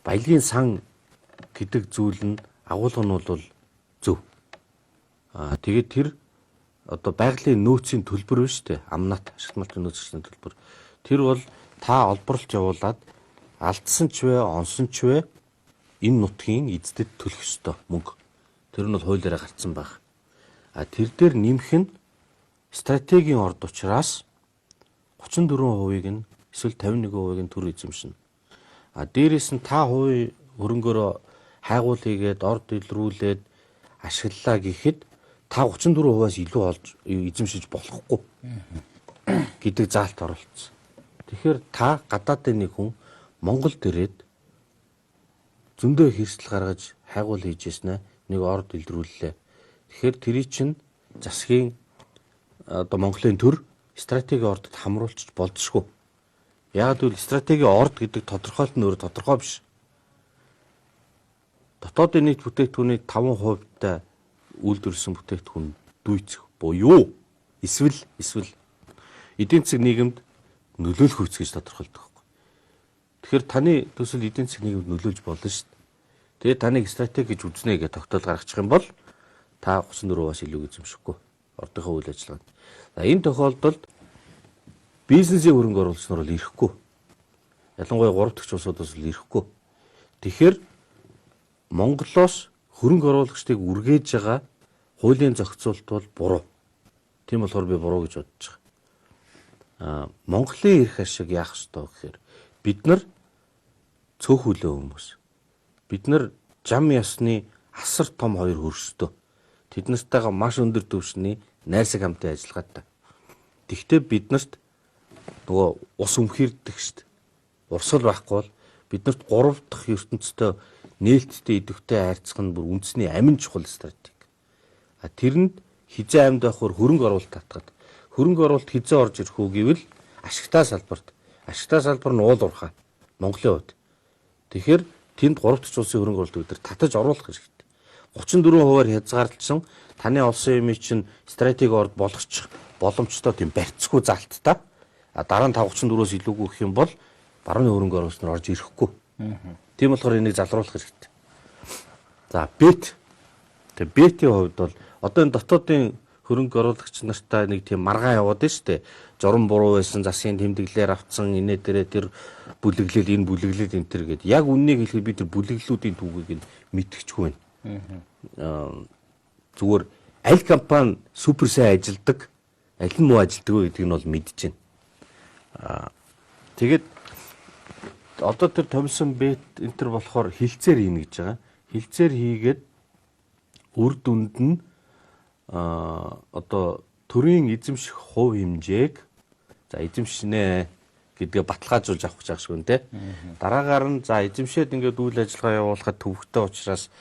B: Баялагын сан гэдэг зүйл нь агуулга нь бол зөв. Тэгээд тэр одоо байгалийн нөөцийн төлбөр биш үү? Амнат ашигт малтын нөөцийн төлбөр. Тэр бол та олборлолт явуулаад алдсан ч вэ, онсон ч вэ энэ нутгийн эздэд төлөх ёстой мөнгө. Тэр нь бол хуулиараа гарцсан байх. А тэр дээр нэмэх нь стратегийн орд учраас 34%-ийг нь эсвэл 51%-ийг нь төр эзэмшинэ. А дээрээс нь та хувийн хөрөнгөөрөө хайгуул хийгээд орд илрүүлээд ашиглалаа гэхэд та 34%-аас илүү олж эзэмшиж болохгүй гэдэг заалт оруулсан. Тэгэхээр та гадаадын нэг хүн Монголд ирээд зөндөө хэрсэл гаргаж хайгуул хийж яснаа нэг орд илрүүллээ. Тэгэхээр тэрий чинь засгийн одоо Монголын төр стратегийн ордод хамруулчих болдшгүй. Яг гэвэл стратегийн орд гэдэг тодорхойлт нь өөрөө тодорхой биш. Дотоодын нийт бүтээгдэхүүний 5%-тай үйлдвэрлэсэн бүтээгдэхүүн дүйцэх буюу эсвэл эдийн засаг нийгэмд нөлөөлөх үйц гэж тодорхойлдог байхгүй. Тэгэхээр таны төсөл эдийн засгийн нийгэмд нөлөөлж болно шүү дээ. Тэгээд таныг стратеги гэж үзнэ гэж тогтоол гаргачих юм бол та 34%-аас илүү эзэмшихгүй. Ордынхоо үйл ажиллагаанд. За энэ тохиолдолд бизнесийн хөрөнгө оруулагч нар бол ирэхгүй. Ялангуяа 3 дахь улсуудаас л ирэхгүй. Тэгэхээр Монголоос хөрөнгө оруулагчдыг үргээж байгаа хуулийн зохицуулалт бол буруу. Тийм болохоор би буруу гэж бодож байгаа. Монголын эрх ашиг яах ёстой гэхээр бид нар цөөхөлөө хүмүүс. Бид нар жам ясны асар том хоёр хөрстөө. Тэд нартайгаа маш өндөр түвшний найрсаг хамтын ажиллагаатай. Тэгвэл бид нарт нөгөө ус өмхийрдэг шүү дээ. Урсгал байхгүй бол биднэрт 3 дахь ертөнцтэй нээлттэй идэвхтэй харьцах нь бүр үндэсний амин чухал стратеги. А тэрэнд хизээ амьд байхаар хөрөнгө оруулалт татгад. Хөрөнгө оруулалт хизээ орж ирэх үү гэвэл ашигтай салбарт. Ашигтай салбар нь уул уурхай. Монголын хувьд. Тэгэхээр тэнд 3 дахь улсын хөрөнгө оруулалт бид нар татаж оруулах хэрэгтэй. 34%-аар хязгаарлалсан таны олсон юмыг чинь стратеги орд болгочих боломжтой тийм барьцгүй залттай. А дараа нь 34-өөс илүүгүй гэх юм бол барууны хөрөнгө оруулагч нар орж ирэхгүй. Тийм болохоор энийг залруулах хэрэгтэй. За бет. Тэгээ бетийн хувьд бол одоо энэ дотоодын хөрөнгө оруулагч нартай нэг тийм маргаан яваад нь шүү дээ. Журам буруу байсан, засгийн тэмдэглэлээр автсан, инээ дээрээ тэр бүлэглэл, энэ бүлэглэл энэ төр гэд. Яг үннийг хэлэхэд би тэр бүлэглэлүүдийн түүхийг нь мэдчихгүй байна. Зүгээр аль компани супер сайн ажилдаг, аль нь муу ажилдаг вэ гэдгийг нь бол мэдэж байна. Тэгээд одоо тэр томсон бет энэ төр болохоор хилцээр хийнэ гэж байгаа. Хилцээр хийгээд үр дүнд нь одоо төрийн эзэмших хувь хэмжээг за эзэмшнэ гэдгээ баталгаажуулж авах гэж байгаа шүү дээ. Дараагаар нь за эзэмшээд ингээд үйл ажиллагаа явуулахад төвөгтэй учраас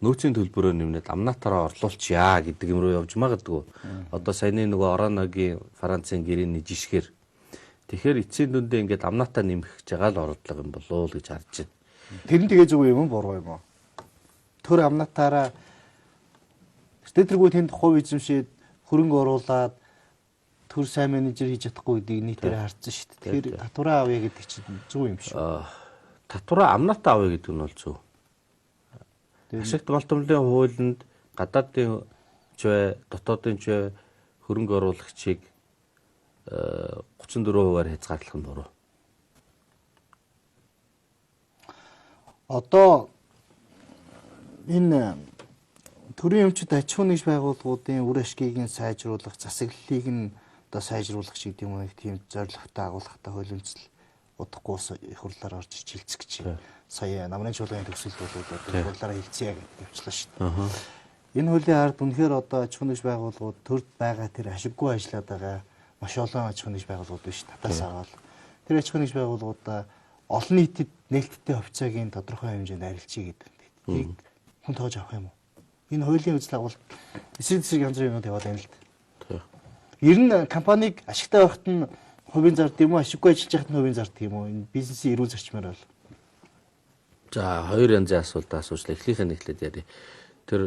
B: нөөцийн төлбөрөөр нэмнээд амнатаараа орлуулчихъя гэдэг юм руу явж магадгүй. Одоо саяны нөгөө Ороногийн Францын гэрээний жишгээр. Тэгэхээр эцсийн дүндээ ингээд амнатаа нэмэх гэж байгаа л орлого юм болов уу гэж харж байна.
A: Тэр нь тэгээ зөв юм уу буруу юм уу? Төр амнатаараа тэргүй тэнд хувь эзэмшээд хөрөнгө оруулаад төр сайн менежер хийж чадахгүй гэдгийг нийтээр харсан шүү дээ. Тэгэхээр татвараа авъя гэдэг чинь зөв юм шүү.
B: Татвараа амнатаа авъя гэдэг нь бол зөв. Ашигт малтамлын хуулинд гадаадын ч бай, дотоодын ч бай хөрөнгө оруулагчийг 34%-аар хязгаарлах нь буруу.
A: Одоо энэ төрийн өмчт аж ахуйн нэгж байгууллагуудын үр ашгийг нь сайжруулах, засаглалыг нь одоо сайжруулах шиг юм уу тийм зорилготой агуулгатай хуулийн үндэслэл удахгүй их хурлаар орж иж хилцэх гэж байна. Сая намрын чуулганы төгсөлд бол одоо их хурлаараа хилцье гэдэг явчлаа шүү дээ. Энэ хуулийн ард үнэхээр одоо аж ахуйн нэгж байгууллагууд төрд байгаа тэр ашиггүй ажиллаад байгаа маш олон аж ахуйн нэгж байгууллагууд биш татаас аваад тэр аж ахуйн нэгж байгууллагуудаа олон нийтэд нээлттэй хувьцааг нь тодорхой хэмжээнд арилжъя гэдэг. Тэрийг хүн тоож авах юм уу? Энэ хуулийн үзэл агуулт эсрэг эсрэг янз бүрийн юмуд яваад байна л да. Ер нь компаниг ашигтай байхад нь хувийн зард юм уу, ашиггүй ажиллаж байхад нь хувийн зард юм уу? Энэ бизнесийн эрүүл зарчмаар бол.
B: За хоёр янзын асуулт асуучлаа. Эхлийнх нь эхлээд ярья. Тэр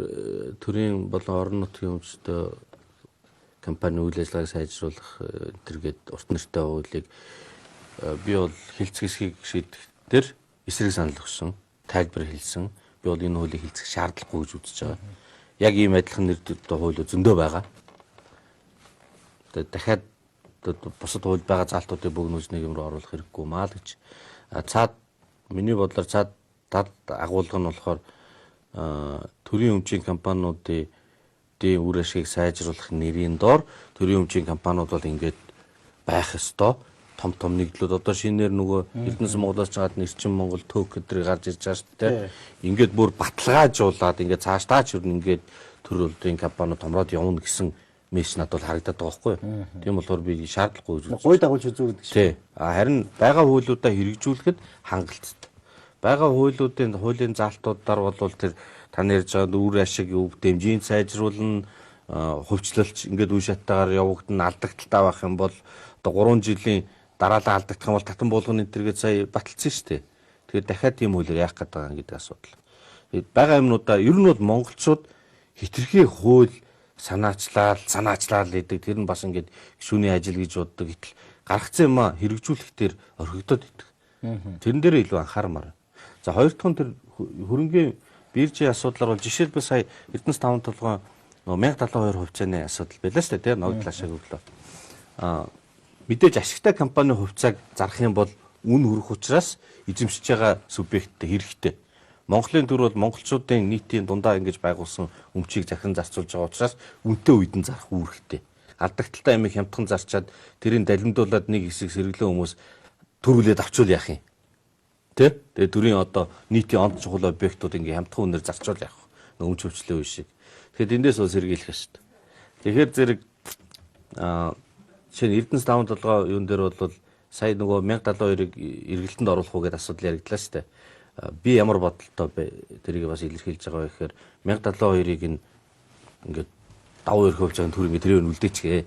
B: төрийн болон орон нутгийн өмчтөө компани үйл ажиллагааг сайжруулах тэргээд урт нэртэй хуулийг би бол хилцэх хэсгийг шийдэх дээр эсрэг санал өгсөн, тайлбар хэлсэн. Би бол энэ хуулийг хилцэх шаардлагагүй гэж үзэж байгаа. Яг ийм адилхан нэр одоо хууль зөндөө байгаа. Тэгээд дахиад бусад хууль байгаа заалтуудыг бөгнүүлж нэг юм руу оруулах хэрэггүй маа л гэж. Цаад миний бодлоор цаад дад агуулга нь болохоор төрийн өмчийн компаниудын үр ашгийг сайжруулах нэрийн доор төрийн өмчийн компаниуд бол ингээд байх ёстой. Том том нэгдлүүд одоо шинээр нөгөө Эрдэнэс Монголоос ч гадна Эрчим Монгол төөк өдрийг гарч ирж байгаа шүү дээ. Ингээд бүр баталгаажуулаад ингээд цаашдаа ч юу ингээд төр үлдийн компаниуд томроод явна гэсэн мессеж надад бол харагдаад байгаа байхгүй юу. Тийм болохоор би шаардлагагүй гэж үзэж.
A: Гуй дагуулж үзүү гэдэг
B: шиг. Тий. Харин байгаа хуулиудаа хэрэгжүүлэхэд хангалттай. Байгаа хуулиудын хуулийн заалтуудаар бол тэр таны ярьж байгаа үр ашиг дэмжийн сайжруулна, хувьчлалч ингээд үе шаттайгаар явагдана, алдагдaltaй байх юм бол одоо 3 жилийн дараалан алдагдах юм бол татан буулганы энэ төргээд сая баталсан шүү дээ. Тэгэхээр дахиад тийм хуулиар яах гээд байгаа гэдэг асуудал. Тэгээд байгаа юмнуудаа ер нь бол монголчууд хитрхи хууль санаачлал гэдэг тэр нь бас ингээд шүүний ажил гэж боддог. Гэтэл гаргацсан юм а хэрэгжүүлэх дээр орхигдоод идэг. Тэрэн дээр илүү анхаармаар. За хоёр дахь нь тэр хөрөнгийн биржийн асуудлаар бол жишээлбэл сая Эрдэнэс таван толгойн 1072 хувьцааны асуудал байлаа шүү дээ, тийм ногдол ашиг өглөө. Мэдээж ашигтай компани хувьцааг зарах юм бол үн хүрэх учраас эзэмшиж байгаа субъекттэй хэрэгтэй. Монголын төр бол монголчуудын нийтийн дундаа ингэж байгуулсан өмчийг захин зарцуулж байгаа учраас үнэтэй үед нь зарах үүрэгтэй. Алдагдaltaй амийг хямдхан зарчаад тэрийг далимдуулаад нэг хэсэг сэргэлэн хүмүүс төрүүлээд авчвал яах юм? Тэ? Тэгээ төрийн одоо нийтийн онд чухал объектууд ингээ хямдхан үнээр зарчвал яах вэ? Өмч хөвчлөө үе шиг. Тэгэхээр эндээс бол сэргийлэх ёстой. Тэгэхээр зэрэг жишээ нь Эрдэнэс таван толгой юун дээр бол сая нөгөө 1072-ыг эргэлтэнд оруулах уу гэдээ асуудал яригдлаа шүү дээ. Би ямар бодолтой тэрийг бас илэрхийлж байгаа вэ гэхээр 1072-ыг ингээд давуу эрх хувьцааны төр ингээд тэрийг үлдээчихээ.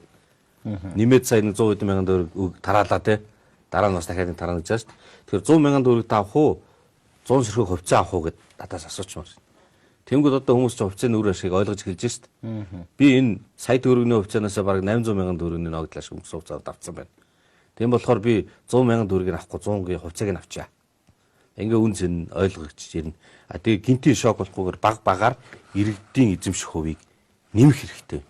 B: Нэмээд сая 100 хэдэн мянган төгрөг тараалаа те. Дараа нь бас дахиад нэг тараана гэж байна шүү дээ. Тэгэхээр 100 мянган төгрөг та авах уу? 100 ширхэг хувьцаа авах уу гэд надаас асуучмаар. Тэнгүүд одоо хүмүүс ч хувьцааны үр ашгийг ойлгож эхэлж шүү дээ. Би энэ сая төгрөгийн хувьцаанаас бараг 800 мянган төгрөгийн ногдол ашиг өнгөрсөн хугацаанд авцсан байна. Тийм болохоор би 100 мянган төгрөгийг авахгүй 100-гийн хувьцааг нь авчаа. Ингээ үн цэн ойлгогдож ирнэ. А тэгээ гинтийн шок болохгүйгээр баг багаар иргэдийн эзэмших хувийг нэмэх хэрэгтэй.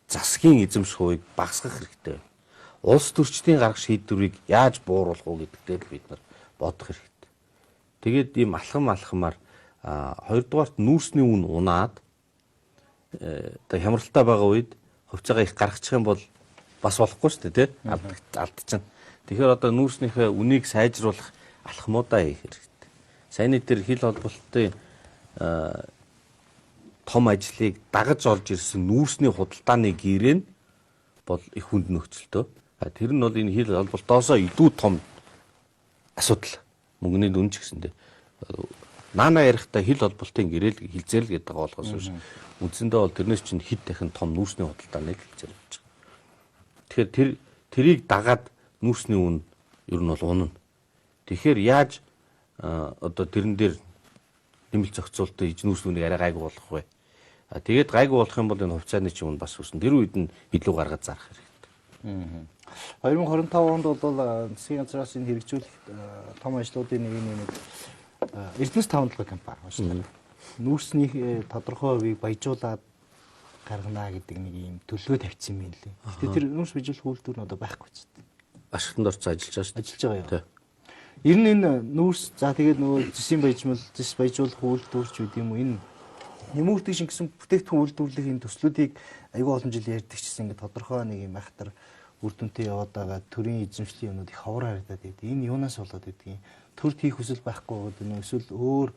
B: Засгийн эзэмших хувийг багасгах хэрэгтэй. Улс төрчдийн гаргах шийдвэрийг яаж бууруулах уу гэдэг дээр бид нар бодох хэрэгтэй. Тэгээд ийм алхам алхмаар хоёрдугаарт нүүрсний үн унаад одоо хямралтай байгаа үед хувьцаагаа их гаргачих юм бол бас болохгүй шүү дээ, тий? Алдчихна. Тэгэхээр одоо нүүрснийхээ үнийг сайжруулах алхмуудаа хийх хэрэгтэй. Саяны тэр хил холболтын том ажлыг дагаж олж ирсэн нүүрсний худалдааны гэрээ нь бол их хүнд нөхцөлтөө. Тэр нь бол энэ хил холболтоосоо илүү том асуудал. Мөнгөний дүн ч гэсэндээ. Наана ярихдаа хил холболтын гэрээл хилцээл гэдэг байгаа болохоос биш. Үндсэндээ бол тэрнээс чинь хэд дахин том нүүрсний худалдааныг хилцээл болж байгаа. Тэгэхээр тэрийг дагаад нүүрсний үн ер нь бол унана. Тэгэхээр яаж одоо тэрэн дээр нэмэлт зохицуултыг хийж нүүрсний үнийг арай гайгүй болгох вэ? Тэгээд гайгүй болох юм бол энэ хувьцааны чинь үн бас өснө. Тэр үед нь илүү гаргаж зарах хэрэгтэй.
A: 2025 онд бол засгийн газраас энэ хэрэгжүүлэх том ажлуудын нэг нь Эрдэнэс таван толгой компани уушлаа. Нүүрсний тодорхой хувийг баяжуулаад гаргана гэдэг нэг ийм төлөвлөгөө тавьчихсан юм лээ. Гэтэ тэр нүүрс баяжуулах үйлдвэр нь одоо байхгүй ч тийм.
B: Ашигтанд орсон ажиллаж байгаа шүү дээ.
A: Ажиллаж байгаа юм. Ер нь энэ нүүрс за тэгээд нөгөө зэсийн баяжмал, зэс баяжуулах үйлдвэр ч үгүй юм уу энэ нэмэгдэх шингэсэн бүтээгдэхүүн үйлдвэрлэх энэ төслүүдийг айгүй олон жил ярьдаг чсэн ингээд тодорхой нэг юм айхтар үр дүнтэй яваад байгаа төрийн эзэмшлийн юмнууд их ховор харагдаад байдаг. Энэ юунаас болоод байдгийг төрд хийх хүсэл байхгүй байгаад байна уу? Эсвэл өөр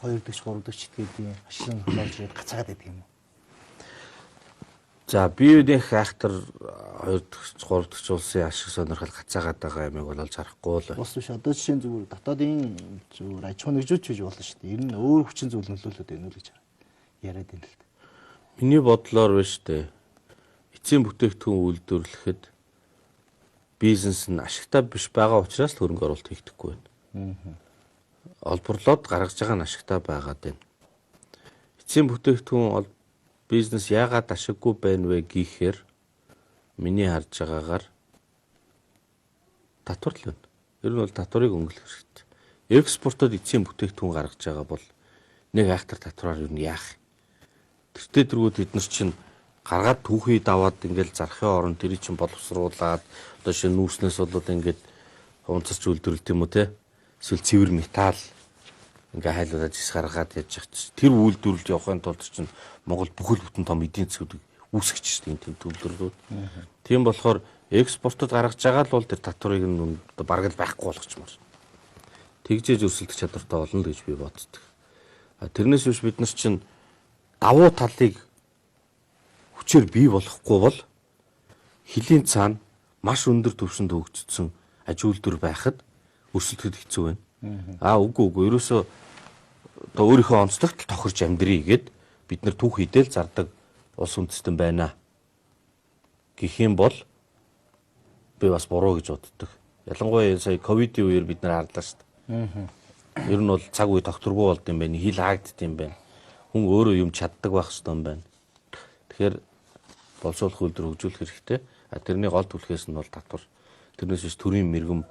A: 2 дахь 3 дахь читгээдийн ашиг сонирхол олж ирээд гацаагаад байдаг юм уу?
B: За би нэг айхтар 2 дахь 3 дахь улсын ашиг сонирхол гацаагаад байгаа юмыг бол олж харахгүй л.
A: Ус биш одоо жишээ нь зүгээр дотоодын зүгээр аж ахуй нэгжүүч гэж болно шүү дээ. Ер нь өөр хүчин зүйл нөлөөлөд байна уу гэж яриад байна л да.
B: Миний бодлоор биш үү? Эцсийн бүтээгдэхүүн үйлдвэрлэхэд бизнес нь ашигтай биш байгаа учраас хөрөнгө оруулалт хийгдэхгүй байна. Олборлоод гаргаж байгаа нь ашигтай байгаад байна. Эцсийн бүтээгдэхүүн бизнес яагаад ашиггүй байна вэ гэхээр миний харж байгаагаар татвар л байна. Ер нь бол татварыг өнгөлөх хэрэгтэй. Экспортод эцсийн бүтээгдэхүүн гаргаж байгаа бол нэг айхтар татвараар юу яах юм? Тэртээ тэргүүд бид нар чинь гаргаад түүхий даваад ингээл зарахын оронд тэрийг чинь боловсруулад одоо шинэ нүүрснээс болоод ингээд унцарч үйлдвэрлэт юм уу те? Эсвэл цэвэр металл ингээ хайлуулаад зис гаргаад яаж яах чинь тэр үйлдвэрлэлд явахын тулд чинь Монгол бүхэл бүтэн том эдийн засгийг үүсгэж шүү дээ тийм төвлөрлүүд. Тийм болохоор экспортод гаргаж байгаа л бол тэр татварыг нь одоо бараг л байхгүй болгочмоор. Тэгжээж өрсөлдөх чадвартай болно л гэж би боддог. Тэрнээс биш бид нар чинь давуу талыг хүчээр бий болохгүй бол хөлийн цаана маш өндөр түвшинд хөгжсөн аж үйлдвэр байхад өрсөлдөхөд хэцүү байна. Үгүй ерөөсөө одоо өөрийнхөө онцлогт тохирч амьдрий гэд бид нар түүх хідэл зардаг улс үндэстэн байна гэх юм бол би бас буруу гэж боддог. Ялангуяа сая ковидын үеэр бид нар харлаа шүү дээ. Ер нь бол цаг үе тогтворгүй болд юм байна. Хил хаагдд юм байна. Хүн өөрөө юм чаддаг байх хэрэгтэй юм байна. Тэгэхээр боловсруулах үйлдвэр хөгжүүлэх хэрэгтэй. Тэрний гол түлхээс нь бол татвар. Тэрнээс биш төрийн мэрэгэн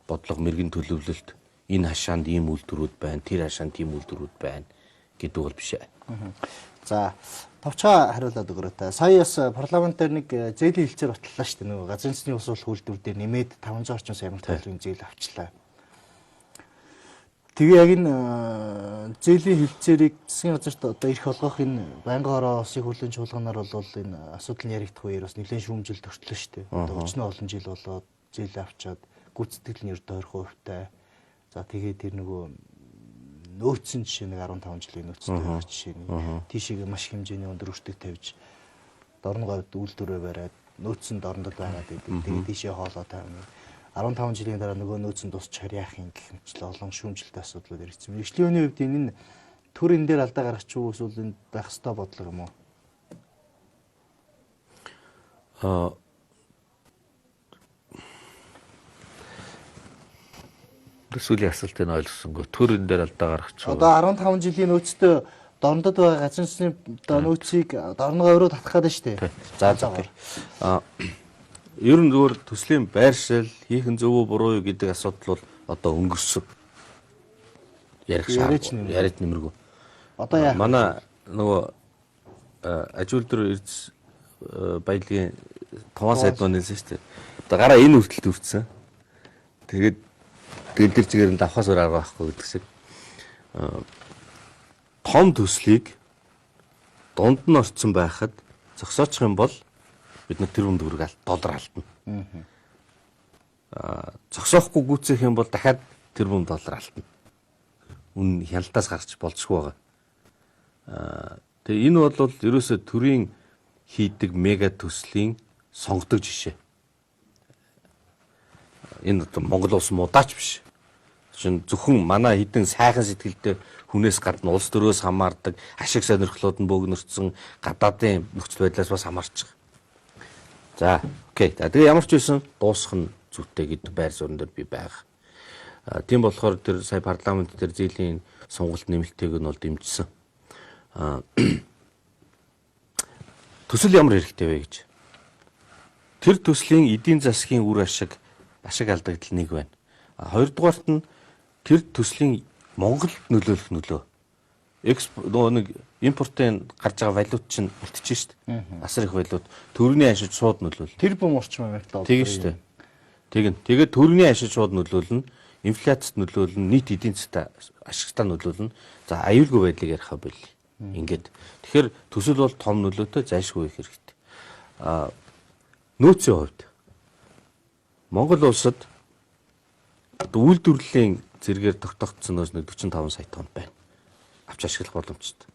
B: бодлого, мэрэгэн төлөвлөлт энэ хашаанд ийм үйлдвэрүүд байна, тэр хашаанд тийм үйлдвэрүүд байна гэдэг бол биш ээ.
A: За, товчоо хариулаад өгөрөө та. Сая бас парламент дээр нэг зээлийн хэлцээр батллаа шүү дээ. Нөгөө газрын үндэсний ус уулах үйлдвэр дээр нэмээд 500 орчим сая амарт төгрөгийн зээл авчлаа. Тэгээ яг энэ зээлийн хэлцээрийг засгийн газарт одоо эрх олгох энэ байнгын хороо улсын хурлын чуулганаар бол энэ асуудал нь яригдах үеэр бас нэлээд шүүмжил төртлөө шүү дээ. Одоо өчнөө олон жил болоод зээл авчаад гүйцэтгэл нь ердөө 20%-тай. За тэгээд тэр нөгөө нөөцсөн жишээ нэг 15 жилийн нөөцтэй байх жишээ нэг тийшээгээ маш хэмжээний өндөр өртөг тавьж дорн говьд үйлдвэрээ бариад нөөцсөн дорндод байгаад байдаг. Тэгээд тийшээ хоолоо тавина. 15 жилийн дараа нөгөө нөөцөн дуусчихаар яах юм гэх мэтчлээ олон шүүмжлэлтэй асуудлууд яригдсан. Мэргэжлийн хувьд энэ нь төр энэ дээр алдаа гаргачих уу эсвэл энэ байх ёстой бодлого юм уу?
B: Сүүлийн асуултыг ойлгосонгүй. Төр энэ дээр алдаа гаргачих уу?
A: Одоо 15 жилийн нөөцтэй дорндод байгаа газрын үндэсний одоо нөөцийг дорногоо өрөө татах гэдэг шүү дээ.
B: За за. Ер нь зүгээр төслийн байршил хийх нь зөв үү буруу юу гэдэг асуудал бол одоо өнгөрсөн. Ярих шаардлага яриад нэмэргүй.
A: Одоо яах?
B: Манай нөгөө аж үйлдвэр эрдэс баялагын туваан сайд маань хэлсэн шүү дээ. Одоо гараа энэ хүртэл төрсэн. Тэгээд тэгэл тэр чигээр нь давхаас өөр арга байхгүй гэдэг шиг. Том төслийг дунд нь орцсон байхад зогсоочих юм бол бид нар тэрбум төгрөг доллар алдна. Зогсоохгүй гүйцэх юм бол дахиад тэрбум доллар алдна. Үн хяналтаас гарч болзошгүй байгаа. Тэгээ энэ бол ерөөсөө төрийн хийдэг мега төслийн сонгодог жишээ. Энэ одоо Монгол улс муудаач биш. Чин зөвхөн манай хэдэн сайхан сэтгэлтэй хүнээс гадна улс төрөөс хамаардаг, ашиг сонирхлууд нь бөөгнөрцөн гадаадын нөхцөл байдлаас бас хамаарч байгаа. За, окей. За, тэгээ ямар ч байсан дуусах нь зүйтэй гэдэг байр суурин дээр би байгаа. Тийм болохоор тэр сая парламент дээр зээлийн сонголт нэмэлтийг нь бол дэмжсэн. Төсөл ямар хэрэгтэй вэ гэж. Тэр төслийн эдийн засгийн үр ашиг алдагдал нэг байна. Хоёрдугаарт нь тэр төслийн Монголд нөлөөлөх нөлөө. Нөгөө нэг импортын гарч байгаа валют чинь үлдчихэж шүү дээ. Асар их валют төгрөгийн ашиг шууд нөлөөлнө.
A: Тэр бум орчим Америк доллар.
B: Тийм шүү дээ. Тэгнь. Тэгээд төгрөгийн ашиг шууд нөлөөлнө, инфляцид нөлөөлнө, нийт эдийн засгт ашигтай нөлөөлнө. За аюулгүй байдлыг яриха болий. Ингээд. Тэгэхээр төсөл бол том нөлөөтэй зайлшгүй их хэрэгтэй. Нөөцийн хувьд Монгол улсад үйлдвэрлэлийн зэрэгээр тогтоогдсон нөөц нэг 45 сая тонн байна. Авч ашиглах боломжтой.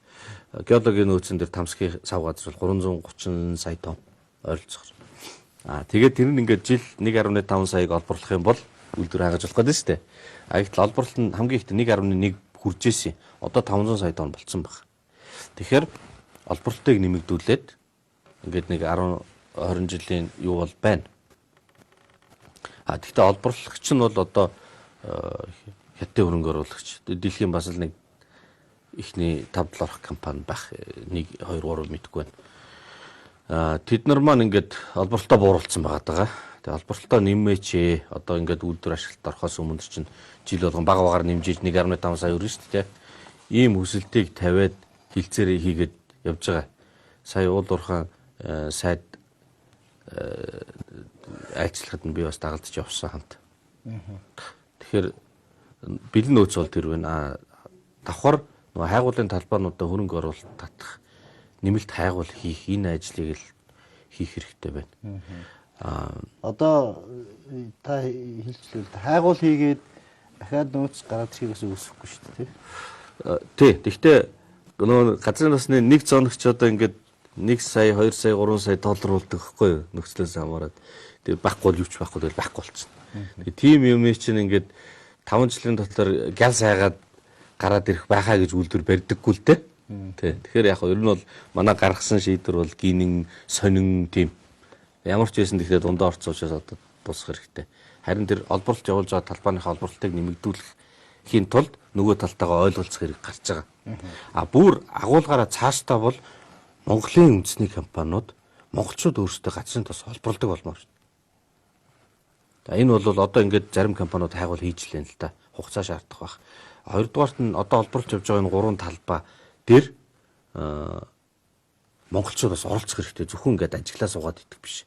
B: Геологийн нөөцөн дээр Тамсгийн сав газар бол 330 сая тонн ойролцоогоор. Тэгээд тэр нь ингээд жил 1.5 саяг олборлох юм бол үйлдвэр хангаж болох гэдэг шүү дээ. Гэтэл олборлолт нь хамгийн ихтэй 1.1 хүрж исэн. Одоо 500 сая тонн болцсон баг. Тэгэхээр олборлолтыг нэмэгдүүлээд ингээд нэг 10 20 жилийн юу бол байна. Гэхдээ олборлогч нь бол одоо хятадын хөрөнгө оруулагч. Дэлхийн бас л нэг эхний 5 7 орох компани байх. 1 2 3 мэдэхгүй байна. Тэд нар маань ингээд олборлолтоо бууруулсан байгаа даа. Тэгээ олборлолтоо нэмээч ээ. Одоо ингээд үйлдвэр ашиглалт орохоос өмнө чинь жил болгон бага багаар нэмжиж 1.5 сая өрнө шүү дээ. Ийм хүсэлтийг тавиад хилцээрээ хийгээд явж байгаа. Сая уул уурхайн сайд айлчлахад нь би бас дагалдаж явсан хамт. Тэгэхээр бэлэн нөөц бол тэр байна. Давхар нөгөө хайгуулын талбайнуудаа хөрөнгө оруулалт татах, нэмэлт хайгуул хийх энэ ажлыг л хийх хэрэгтэй байна.
A: Одоо та хэлжлээ л хайгуул хийгээд дахиад нөөц гараад ирэхээс өсөхгүй шүү дээ,
B: тий. Гэхдээ нөгөө газрын тосны нэг зоногч одоо ингээд 1 сая, 2 сая, 3 сая доллар болдог гэхгүй юу? Нөхцлөөс хамаарат. Тэгээ байхгүй бол юу ч байхгүй тэгэл байхгүй болчихно. Тэгээ тийм юм чинь ингээд 5 жилийн дотор гял сайгаад гараад ирэх байхаа гэж үйлдвэр барьдаггүй л дээ. Тий. Тэгэхээр яг ер нь бол манай гаргасан шийдвэр бол гинэн, сонин тийм. Ямар ч байсан тэгэхээр дундаа орцсон учраас одоо дуусах хэрэгтэй. Харин тэр олборлолт явуулж байгаа талбайныхаа олборлолтыг нэмэгдүүлэхийн тулд нөгөө талтайгаа ойлголцох хэрэг гарч байгаа. А бүр агуулгаараа цаашдаа бол Монголын үндэсний компаниуд монголчууд өөрсдөө газрын тос олборлдог болмоор шүү дээ. За энэ бол одоо ингээд зарим компаниуд хайгуул хийж лэн л да. Хугацаа шаардах байх. Хоёрдугаарт нь одоо олборлж явж байгаа энэ гурван талбай дээр монголчууд бас оролцох хэрэгтэй. Зөвхөн ингээд ажиглаа суугаад идэх биш.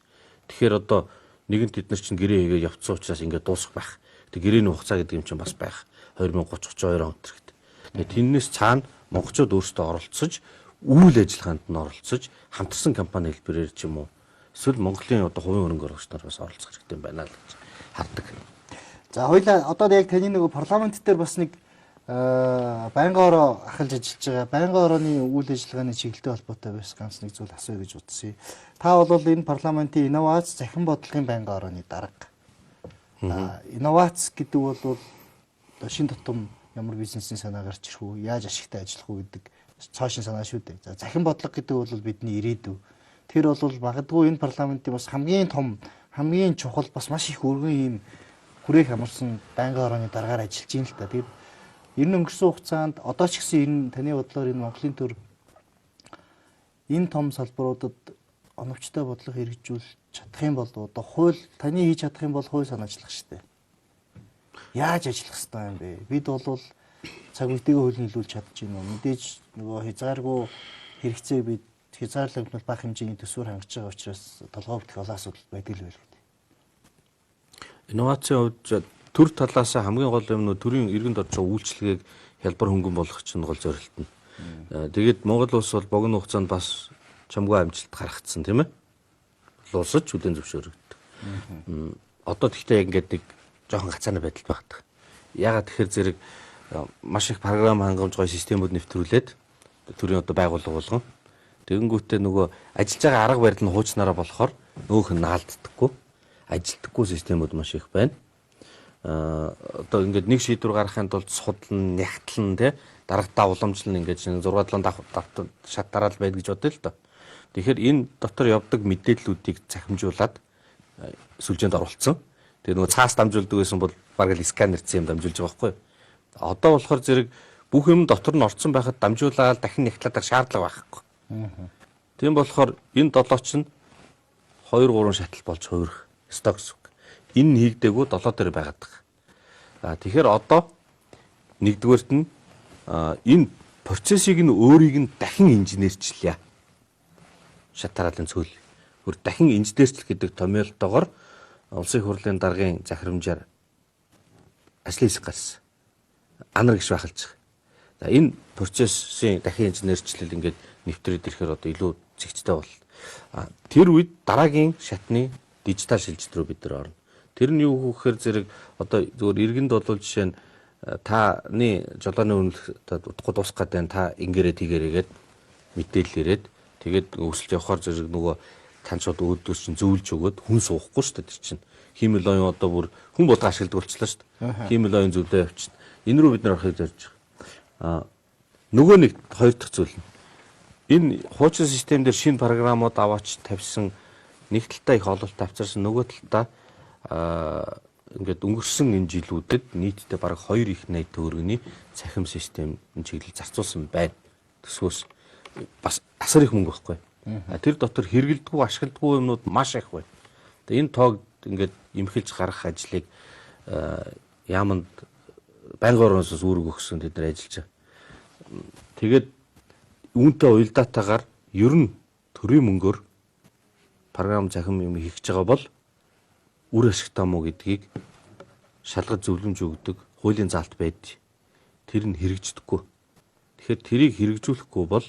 B: Тэгэхээр одоо нэгэнт тэд нар чинь гэрээ хийгээд явцсан учраас ингээд дуусах байх. Тэг гэрээний хугацаа гэдэг юм чинь бас байх. 2030 32 он төрхт. Тэгээ тэрнээс цаана монголчууд өөрсдөө оролцож үйл ажиллагаанд нь оролцож хамтарсан компани хэлбэрээр ч юм уу эсвэл Монголын одоо хувийн хөрөнгө оруулагч нар бас оролцох хэрэгтэй юм байна л гэж хардаг.
A: За хоёлаа одоо яг таны нөгөө парламент дээр бас нэг байнгын ороо ахалж ажиллаж байгаа байнгын орооны үйл ажиллагааны чиглэлтэй холбоотой бас ганц нэг зүйл асууя гэж бодсон. Та бол энэ парламентын инновац захин бодлогын байнгын орооны дарга. Инновац гэдэг бол одоо шин тутам ямар бизнесийн санаа гарч ирэх үү, яаж ашигтай ажиллах уу гэдэг цоошин санаа шүү дээ. За захин бодлого гэдэг бол бидний ирээдүй. Тэр бол магадгүй энэ парламентын бас хамгийн том, хамгийн чухал бас маш их өргөн ийм хүрээх амарсан байнгын орооны даргаар ажиллаж байна л та. Тэгээд ер нь өнгөрсөн хугацаанд одоо ч гэсэн энэ таны бодлоор энэ Монголын төр энэ том салбаруудад оновчтой бодлого хэрэгжүүлж чадах юм бол одоо хууль таны хийж чадах юм бол хууль санаачлах шүү дээ. Яаж ажиллах ёстой юм бэ? Бид бол цаг үетэйгээ хууль нийлүүлж чадж байна уу? Мэдээж нөгөө хязгааргүй хэрэгцээг бид хязгаарлагдмал бага хэмжээний төсвөр хангаж байгаа учраас толгой өвдөх олон асуудал байдаг л байлгүй.
B: Инновацийн хувьд төр талаас хамгийн гол юм нөө төрийн иргэнд орж байгаа үйлчилгээг хялбар хөнгөн болгох чинь гол зорилт нь. Тэгээд Монгол улс бол богино хугацаанд бас чамгүй амжилт гаргацсан тийм ээ. Улсаж хүлээн зөвшөөрөгддөг. Одоо тэгтээ ингээд нэг жоохон гацааны байдалд багтдаг. Ягаад тэгэхээр зэрэг маш их програм хангамж гой системүүд нэвтрүүлээд төрийн одоо байгууллага болгон тэгэнгүүтээ нөгөө ажиллаж байгаа арга барил нь хуучнараа болохоор өөх нь наалддаггүй ажилтдаггүй системүүд маш их байна. Одоо ингээд нэг шийдвэр гаргахын тулд судлан, нягтлан тий дарагтаа уламжлан ингээд 6 7 давт шат дараал байд гэж бодъё л доо. Тэгэхээр энэ дотор явдаг мэдээллүүдийг цахимжуулаад сүлжээнд оруулсан. Тэгээ нөгөө цаас дамжуулдаг байсан бол бараг л сканерцэн юм дамжуулж байгаа байхгүй юу? Одоо болохоор зэрэг бүх юм дотор нь орцсон байхад дамжуулаад дахин нягтлаад байх шаардлага байхгүй. Тийм болохоор энэ долоо чинь 2 3 шатал болж хувирах ёстой гэсэн үг. Энэ нь хийгдээгүй долоо дээр байгаад байгаа. А тэгэхээр одоо нэгдүгээрт нь энэ процессыг нь өөрийг нь дахин инженерчлэе. Шат тараалын цөөл. Бүр дахин инженерчлэх гэдэг томьёолтойгоор Улсын хурлын даргын захирамжаар ажлын хэсэг гарсан. Анар гиш бахалж байгаа. За энэ процессын дахин инженерчлэл ингээд нэвтрээд ирэхээр одоо илүү зэгцтэй бол. Тэр үед дараагийн шатны дижитал шилжилт рүү бид нар орно. Тэр нь юу гэхээр зэрэг одоо зөвхөн иргэнд бол жишээ нь таны жолооны үнэлэх удахгүй дуусах гэдэг та ингээрээ тэгээрээгээд мэдээлэл ирээд тэгээд өсөлт явахаар зэрэг нөгөө танчууд өөдөөс чинь зөвлөж өгөөд хүн суухгүй шүү дээ тэр чинь. Хиймэл оюун одоо бүр хүн болго ашигладаг болчлаа шүү дээ. Хиймэл оюун зөвлөө явчихна. Энэ рүү бид нар орохыг зорж байгаа. Нөгөө нэг хоёр дахь зүйл нь энэ хуучин систем дээр шинэ програмууд аваач тавьсан нэг талдаа их ололт авчирсан нөгөө талдаа ингээд өнгөрсөн энэ жилүүдэд нийтдээ бараг 2 их 80 төгрөгийн цахим систем чиглэл зарцуулсан байна. Төсвөөс бас асар их мөнгө байхгүй. Тэр дотор хэрэгэлдэггүй ашигладаггүй юмнууд маш их байна. Тэгээ энэ тоог ингээд эмхэлж гаргах ажлыг яаманд байнгын орноос үүрэг өгсөн тэд нар ажиллаж байгаа. Тэгээд үүнтэй уялдаатайгаар ер нь төрийн мөнгөөр програм цахим юм хийх гэж байгаа бол үр ашигтай мó гэдгийг шалгаж зөвлөмж өгдөг хуулийн заалт байдаг. Тэр нь хэрэгждэггүй. Тэгэхээр тэрийг хэрэгжүүлэхгүй бол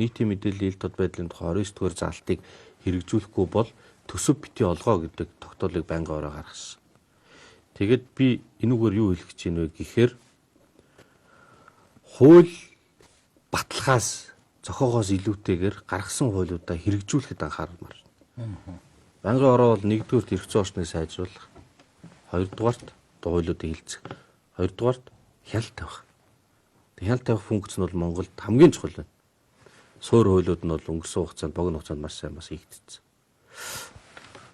B: нийтийн мэдээллийн ил тод байдлын тухай 29 дугаар заалтыг хэрэгжүүлэхгүй бол төсөв бити олгоо гэдэг тогтоолыг байнгын ороо гаргасан. Тэгэд би энүүгээр юу хэлэх гэж байна вэ гэхээр хууль баталгаас зохиогоос илүүтэйгээр гаргасан хуулиудаа хэрэгжүүлэхэд анхаармаар. Байнгын ороо бол нэгдүгüрт эрх зүйн орчныг сайжруулах, хоёрдугаарт хуулиудыг хилцэх, хоёрдугаарт хяналт тавих. Хяналт тавих функц нь бол Монголд хамгийн чухал байна. Суур хуулиуд нь бол өнгөрсөн хугацаанд богино хугацаанд маш сайн бас хийгдсэн.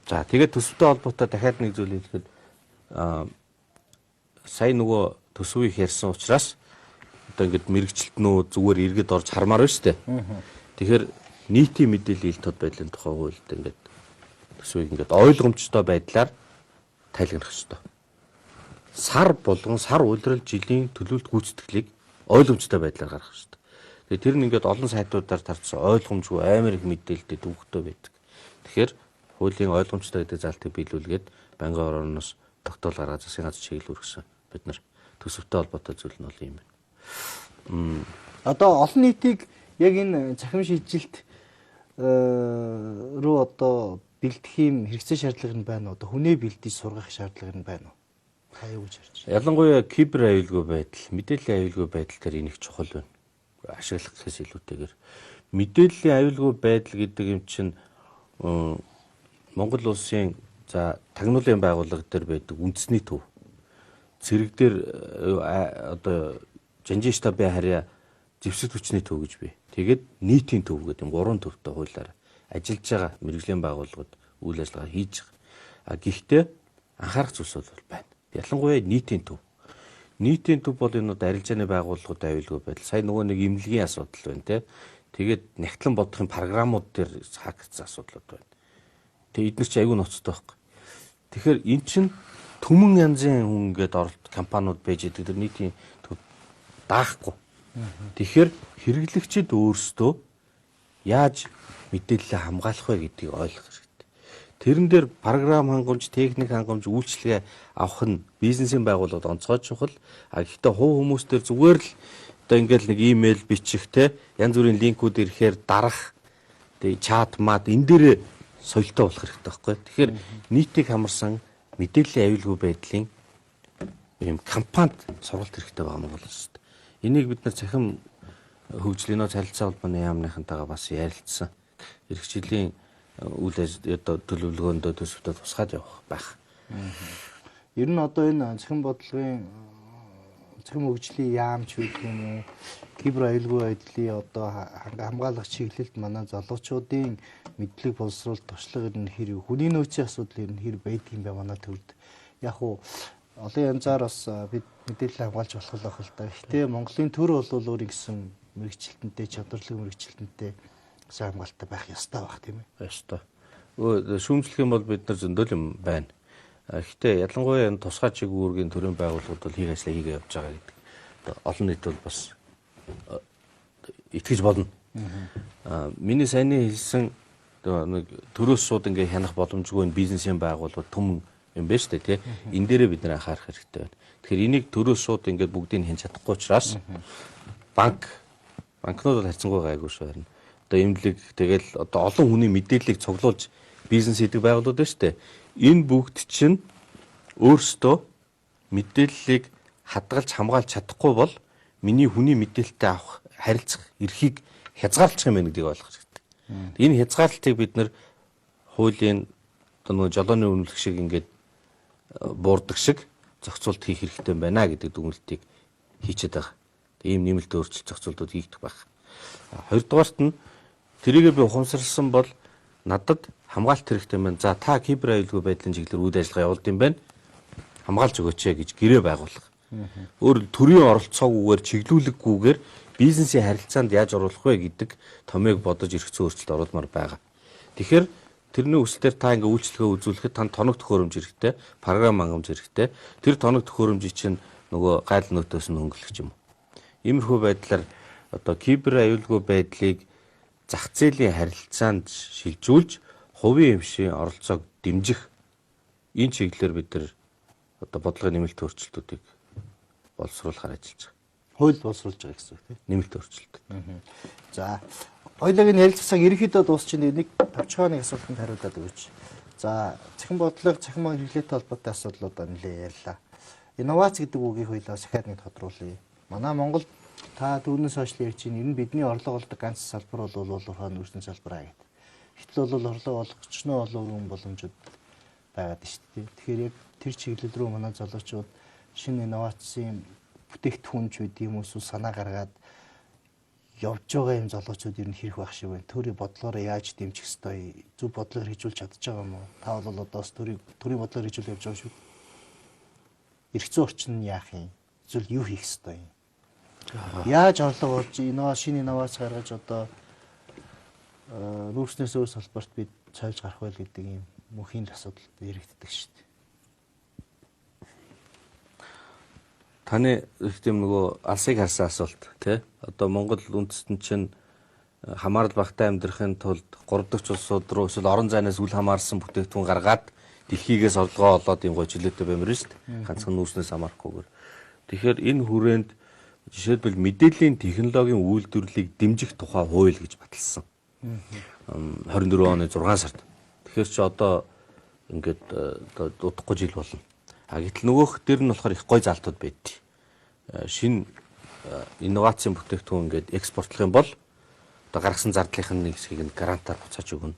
B: За тэгээд төсөвтэй холбоотой дахиад нэг зүйл хэлэхэд сая нөгөө төсвийг ярьсан учраас одоо ингээд мэрэгчлэтнүүд зүгээр иргэд орж хармаар байна шүү дээ. Тэгэхээр нийтийн мэдээллийн ил тод байдлын тухай хуульд ингээд төсвийг ингээд ойлгомжтой байдлаар тайлгнах ёстой. Сар болгон сар улирал жилийн төлөвлөлт гүйцэтгэлийг ойлгомжтой байдлаар гаргах ёстой. Тэгээ тэр нь ингээд олон сайтуудаар тарцсан ойлгомжгүй амар их мэдээлэлтэй төвөгтэй байдаг. Тэгэхээр хуулийн ойлгомжтой гэдэг залтыг биелүүлгээд байнгын орооноос тогтоол гаргаад засгийн газар чиглэл үргэсэн. Бид нар төсөвтэй холбоотой зүйл нь бол ийм байна.
A: Одоо олон нийтийг яг энэ цахим шилжилт рүү одоо бэлдэх юм хэрэгцээ шаардлага нь байна уу? Одоо хүнээ бэлдэж сургах шаардлага нь байна уу? Та юу гэж харж байна?
B: Ялангуяа кибер аюулгүй байдал, мэдээллийн аюулгүй байдал дээр энэ их чухал байна. Ашиглах гэхээс илүүтэйгээр мэдээллийн аюулгүй байдал гэдэг юм чинь Монгол улсын за тагнуулын байгууллага дээр байдаг үндэсний төв. Цэрэг дээр одоо жанжин штабын харьяа зэвсэг хүчний төв гэж бий. Тэгээд нийтийн төв гэдэг юм гурван төвтэй хуулиар ажиллаж байгаа мэрэгжлийн байгууллагууд үйл ажиллагаа хийж байгаа. А гэхдээ анхаарах зүйлс бол байна. Ялангуяа нийтийн төв. Нийтийн төв бол энэ одоо арилжааны байгууллагууд аюулгүй байдал. Сая нөгөө нэг имлэгийн асуудал байна те. Тэгээд нягтлан бодохын програмууд дээр хакерцсан асуудлууд байна. Тэгээ эдгээр чи аюул ноцтой байхгүй. Тэгэхээр эн чин түмэн янзын хүн ингээд оролт компаниуд байж идэг тэр нийтийн төв даахгүй. Тэгэхээр хэрэглэгчид өөрсдөө яаж мэдээлэлээ хамгаалах вэ гэдгийг ойлгох хэрэгтэй. Тэрэн дээр програм хангамж, техник хангамж, үйлчилгээ авах нь бизнесийн байгууллагад онцгой чухал. А гэхдээ хувь хүмүүс дээр зүгээр л одоо ингээл нэг имэйл бичих те янз бүрийн линкүүд ирэхээр дарах тэгээ чат мат энэ дээр соёлтой болох хэрэгтэй байхгүй. Тэгэхээр нийтийг хамарсан мэдээллийн аюулгүй байдлын ийм компанид сургалт хэрэгтэй байгаа Монгол улсад. Энийг бид нар цахим хөгжлийн нөө харилцаа холбооны яамныхантайгаа бас ярилцсан. Ирэх жилийн үйл ажил төлөвлөгөөндөө төсөвтөө тусгаад явах байх.
A: Ер нь одоо энэ цахим бодлогын цахим хөгжлийн яамч гэдэг юм уу, кибер аюулгүй байдлын одоо хамгаалах чиглэлд манай залуучуудын мэдлэг боловсруул туршлага ер нь хэр хүний нөөцийн асуудал ер нь хэр байдаг юм бэ манай төвд. Яг уу олон янзаар бас бид мэдээлэл хамгаалж болох л байх л да. Гэхдээ Монголын төр бол өөр ингэсэн мэрэгчлэнтэй, чадварлаг мэрэгчлэнтэй сайн хамгаалалттай байх ёстой байх тийм ээ.
B: Ёстой. Шүүмжлэх юм бол бид нар зөндөл юм байна. Гэхдээ ялангуяа энэ тусгай чиг үүргийн төрийн байгууллагууд бол хийх ажлаа хийгээ явж байгаа гэдэг. Олон нийт бол бас итгэж болно. Миний саяны хэлсэн нэг төрөөс шууд ингээ хянах боломжгүй энэ бизнесийн байгууллагууд түмэн юм байна шүү дээ тий. Энэ дээрээ бид нар анхаарах хэрэгтэй байна. Тэгэхээр энийг төрөөс шууд ингээд бүгдийг хянч чадахгүй учраас банкнууд бол харьцангуй гайгүй шүү харин. Одоо эмнэлэг тэгэл одоо олон хүний мэдээллийг цуглуулж бизнес хийдэг байгууллагууд байна шүү дээ. Энэ бүгд чинь өөрсдөө мэдээллийг хадгалж хамгаалж чадахгүй бол миний хүний мэдээлэлтэй авах харилцах эрхийг хязгаарлах юм байна гэдгийг ойлгох хэрэгтэй. Энэ хязгаарлалтыг бид нар хуулийн одоо нөгөө жолооны үнэмлэх шиг ингээд буурдаг шиг зохицуулт хийх хэрэгтэй юм байна гэдэг дүгнэлтийг хийчихэд байгаа. Ийм нэмэлт өөрчлөлт зохицуултууд хийгдэх байх. Хоёрдугаарт нь тэрийгээ би ухамсарласан бол надад хамгаалт хэрэгтэй байна. За та кибер аюулгүй байдлын чиглэлээр үйл ажиллагаа явуулд юм байна. Хамгаалж өгөөч гэж гэрээ байгуулах. Өөр төрийн оролцоогүйгээр чиглүүлэггүйгээр бизнесийн харилцаанд яаж оруулах вэ гэдэг томьёог бодож эрх зүйн өөрчлөлт оруулмаар байгаа. Тэгэхээр тэрний үсэлтээр та ингээ үйлчлэгээ үзүүлэхэд танд тоног төхөөрөмж хэрэгтэй, програм хангамж хэрэгтэй. Тэр тоног төхөөрөмжийг чинь нөгөө гайл нөтөөс нь хөнгөлөх юм уу. Иймэрхүү байдлаар одоо кибер аюулгүй байдлыг зах зээлийн харилцаанд шилжүүлж хувийн хэмшийн оролцоог дэмжих энэ чиглэлээр бид нар одоо бодлогын нэмэлт өөрчлөлтүүдийг боловсруулахаар ажиллаж байгаа.
A: Хууль боловсруулж байгаа гэсэн үг тийм.
B: Нэмэлт өөрчлөлт.
A: За хоёулаагийн ярилцсаг ерөнхийдөө дуусчин нэг товчхон нэг асуултанд хариулаад өгөөч. За цахим бодлого, цахим хэрэглээтэй холбоотой асуудлуудаа нэлээд ярьлаа. Инновац гэдэг үгийг хоёулаа сахиад нэг тодруулъя. Манай Монгол та түүнээс хойш л ярьж байна. Ер нь бидний орлого олдог ганц салбар бол улуурхай нүүрсний салбар аа гэдэг. Гэтэл бол орлого олгочноо олон өргөн боломжууд байгаад шүү дээ. Тэгэхээр яг тэр чиглэл рүү манай залуучууд шинэ инновацийн бүтээгдэхүүнч байд юм уу санаа гаргаад явж байгаа юм залуучууд ер нь хэрэг байх шиг байна. Төрийн бодлогоор яаж дэмжих ёстой, зөв бодлогоор хэрэгжүүлж чадж байгаа юм уу? Та бол одоо бас төрийн бодлогоор хэрэгжүүл явж байгаа шүү. Эрх зүйн орчин нь яах юм? Эсвэл юу хийх ёстой юм? Яаж орлого олж шинэ инновац гаргаж одоо нүүрснээс өөр салбарт бид цойлж гарах вэ гэдэг юм мөнхийн асуудал яригддаг шүү дээ.
B: Таны их тийм нөгөө алсыг харсан асуулт тий. Одоо Монгол үндэстэн чинь хамаарал багтай амьдрахын тулд 3 дахь улсууд руу эсвэл орон зайнаас үл хамаарсан бүтээгдэхүүн гаргаад дэлхийгээс орлогоо олоод юм гой чөлөөтэй баймар шүү дээ. Ганцхан нүүрснээс хамаарахгүйгээр. Тэгэхээр энэ хүрээнд жишээлбэл мэдээллийн технологийн үйлдвэрлэлийг дэмжих тухай хууль гэж баталсан. 24 оны 6 сард. Тэгэхээр чи одоо ингээд одоо удахгүй жил болно. А гэтэл нөгөөх дээр нь болохоор их гой залтууд байдгийг. Шинэ инновацийн бүтээгдэхүүн ингээд экспортлох юм бол одоо гаргасан зардлынх нь нэг хэсгийг нь гарантаар буцааж өгнө.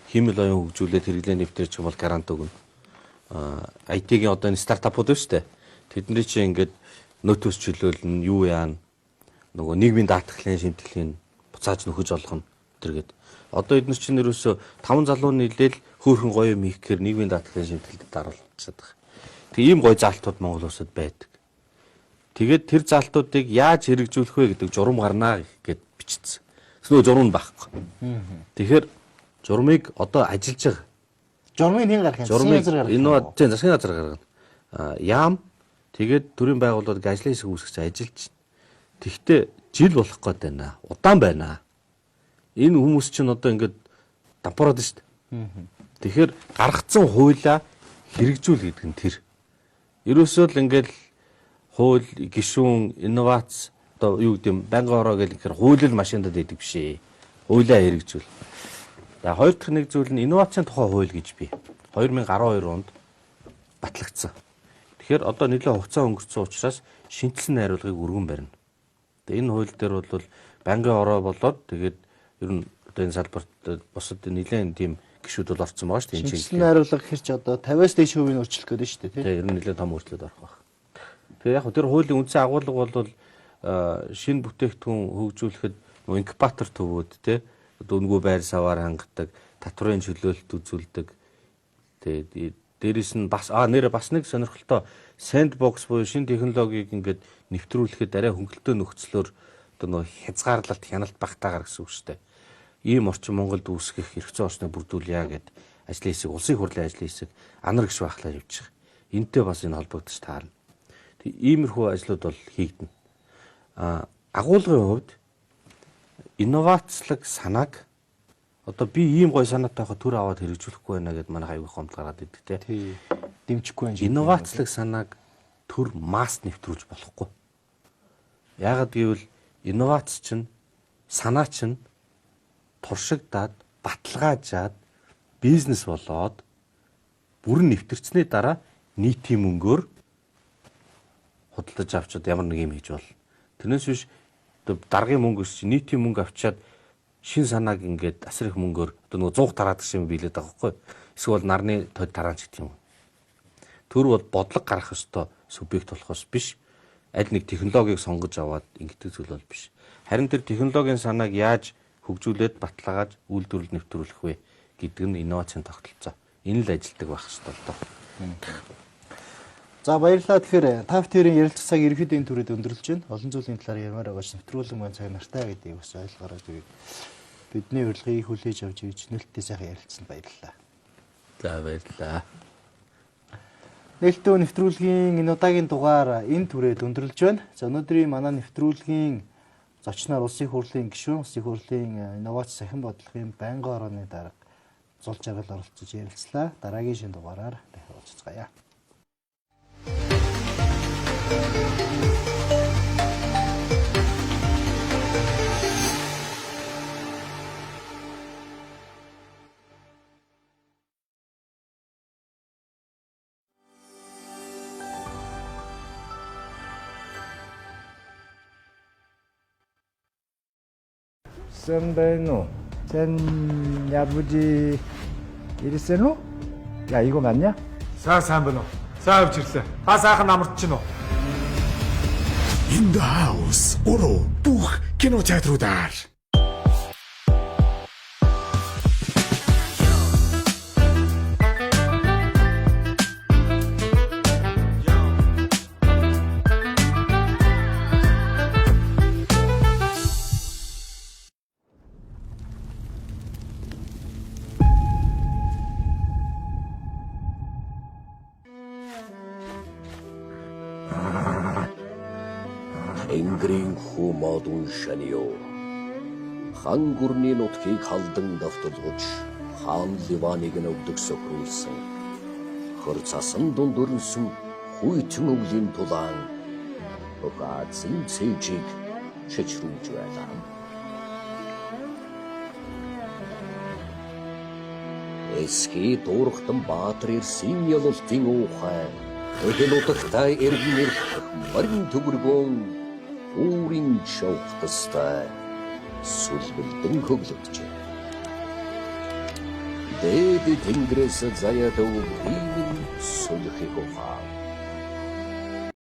B: Хиймэл оюун хөгжүүлээд хэрэглээ нэвтрэж юм бол гарант өгнө. IT-ийн одоо энэ стартапууд байна шүү дээ. Тэдний чинь ингээд нөтөөс чөлөөлнө, юу яана. Нөгөө нийгмийн даатгалын шимтгэлийн буцааж нөхөж олгоно тэргээд. Одоо эдгээр чинь ерөөсөө 5 залуу нийлээл хөөхөн гоё юм хийх гэхээр нийгмийн даатгалын шимтгэлд даруулчихад байгаа. Тэг ийм гоё заалтууд Монгол улсад байдаг. Тэгээд тэр заалтуудыг яаж хэрэгжүүлэх вэ гэдэг журам гарнаа гэд бичсэн. Тэгсэн журам нь байхгүй. Тэгэхээр журмыг одоо ажиллаж байгаа.
A: Журмыг хэн гаргах юм? Засгийн газар гаргах юм уу?
B: Тийм, засгийн газар гаргана. Яам тэгээд төрийн байгууллагууд ажлын хэсэг үүсгэж ажиллаж байна. Тэгвэл жил болох гээд байна. Удаан байна. Энэ хүмүүс чинь одоо ингээд дампуураад шүү дээ. Тэгэхээр гаргацсан хуулиа хэрэгжүүл гэдэг нь тэр. Ерөөсөө л ингээд хууль, гишүүн, инновац одоо юу гэдэг юм байнгын ороо гэл гэхээр хууль л машиндад идэг биш ээ. Хуулиа хэрэгжүүл. За хоёр дахь нэг зүйл нь инновацийн тухай хууль гэж би 2012 онд батлагдсан. Тэгэхээр одоо нэлээд хугацаа өнгөрцөн учраас шинжилсэн найруулгыг өргөн барина. Тэгээ энэ хууль дээр бол байнгын ороо болоод тэгээд ер нь одоо энэ салбарт бусад нэлээд тийм гишүүд бол орцсон байгаа шүү дээ.
A: Шинжилсэн найруулга гэхэр чи одоо 50-аас дээш хувийн өөрчлөлт гэдэг шүү дээ,
B: тийм. Ер нь нэлээд том өөрчлөлт орох байх. Тэгээ яг тэр хуулийн үндсэн агуулга бол шинэ бүтээгдэхүүн хөгжүүлэхэд инкубатор төвүүд тий одоо үнэгүй байр саваар хангадаг, татварын чөлөөлөлт үзүүлдэг. Тэгээ дээрэс нь бас нэрэ бас нэг сонирхолтой сэндбокс буюу шинэ технологиг ингээд нэвтрүүлэхэд арай хөнгөлтөө нөхцлөөр одоо нөгөө хязгаарлалт хяналт багтаагаар гэсэн үг шүү дээ. Ийм орчин Монголд үүсгэх эрх зүйн орчныг бүрдүүлье гэд ажлын хэсэг, улсын хурлын ажлын хэсэг анар гişүү ахлаар явчих. Энтэй бас энэ холбогдож таарна. Тэг иймэрхүү ажлууд бол хийгдэнэ. Агуулгын хувьд инновацлог санааг одоо би ийм гоё санаатай байхад төр аваад хэрэгжүүлэхгүй байна гэд манай аягүй гомдол гаргаад идэг те.
A: Дэмжихгүй байх.
B: Инновацлог санааг төр масс нэвтрүүлж болохгүй. Яагаад гэвэл инновац чинь санаа чинь туршигдаад баталгаажаад бизнес болоод бүрэн нэвтэрчний дараа нийтийн мөнгөөр худалдаж авчид ямар нэг юм хийж болно. Тэрнээс биш даргын мөнгө өсч нийтийн мөнгө авчиад шин санааг ингээд асар их мөнгөөр одоо нөгөө 100 тараадаг шиг биелээд байгаа байхгүй. Эсвэл нарны тод тараан ч гэдэг юм. Төр бол бодлого гаргах ёстой субъект болохоос биш. Аль нэг технологиг сонгож аваад ингэдэг зүйл бол биш. Харин тэр технологийн санааг яаж хөгжүүлээд баталгааж үйлдвэрлэл нэвтрүүлэх вэ гэдэг нь инновацийн тогтолцоо. Энэ л ажилтдаг байх ёстой л доо.
A: За баярлалаа. Тэгэхээр та бүхэн ярилцах цаг ерөнхийдөө энэ түрээд өндөрлөж байна. Олон зүйлийн талаар ярмаар байгаа ч нэвтрүүлэг маань цаг нартай гэдгийг бас ойлгоорой. Тэгээд бидний урилгыг хүлээж авч ирж нээлттэй сайхан ярилцсанд баярлалаа.
B: За баярлалаа.
A: Нээлттэй нэвтрүүлгийн энэ удаагийн дугаар энэ түрээд өндөрлөж байна. За өнөөдрийн манай нэвтрүүлгийн зочноор Улсын хурлын гишүүн, Улсын хурлын инновац сахин бодлогын байнгын орооны дарга Зул Жаргал оролцож ярилцлаа. Дараагийн шинэ дугаараар дахин уулзцгаая.
C: Сайн байна уу? 젠 야부지 이리세노? 야 이거 맞냐?
D: Сайн сайн байна уу? Сайн авч ирлээ. Та сайхан амарч чинь үү?
E: In the House 3 бүх кинотеатруудаар.
K: Тэнгэрийн хүү модун шанио. Хан гүрний нутгийг халдан давталгаж хаан Ливаныг нөвдөг сөхрүүлсэн. Хөр цасан дунд өрнсөн хүйтэн өвлийн тулаан бүх Азийн цээжийг шижрүүлж байлаа. Эсхий дуурхтан Баатар ирсэн ялалтын уухай Эгэл утагтай эргэн ирэх морин төгөргөөн үүрийн шавхтастай сүлбэлдэн хөглөгдөжээ. Дээд тэнгэрээс заяад өвгийн сүлхийг ухаан.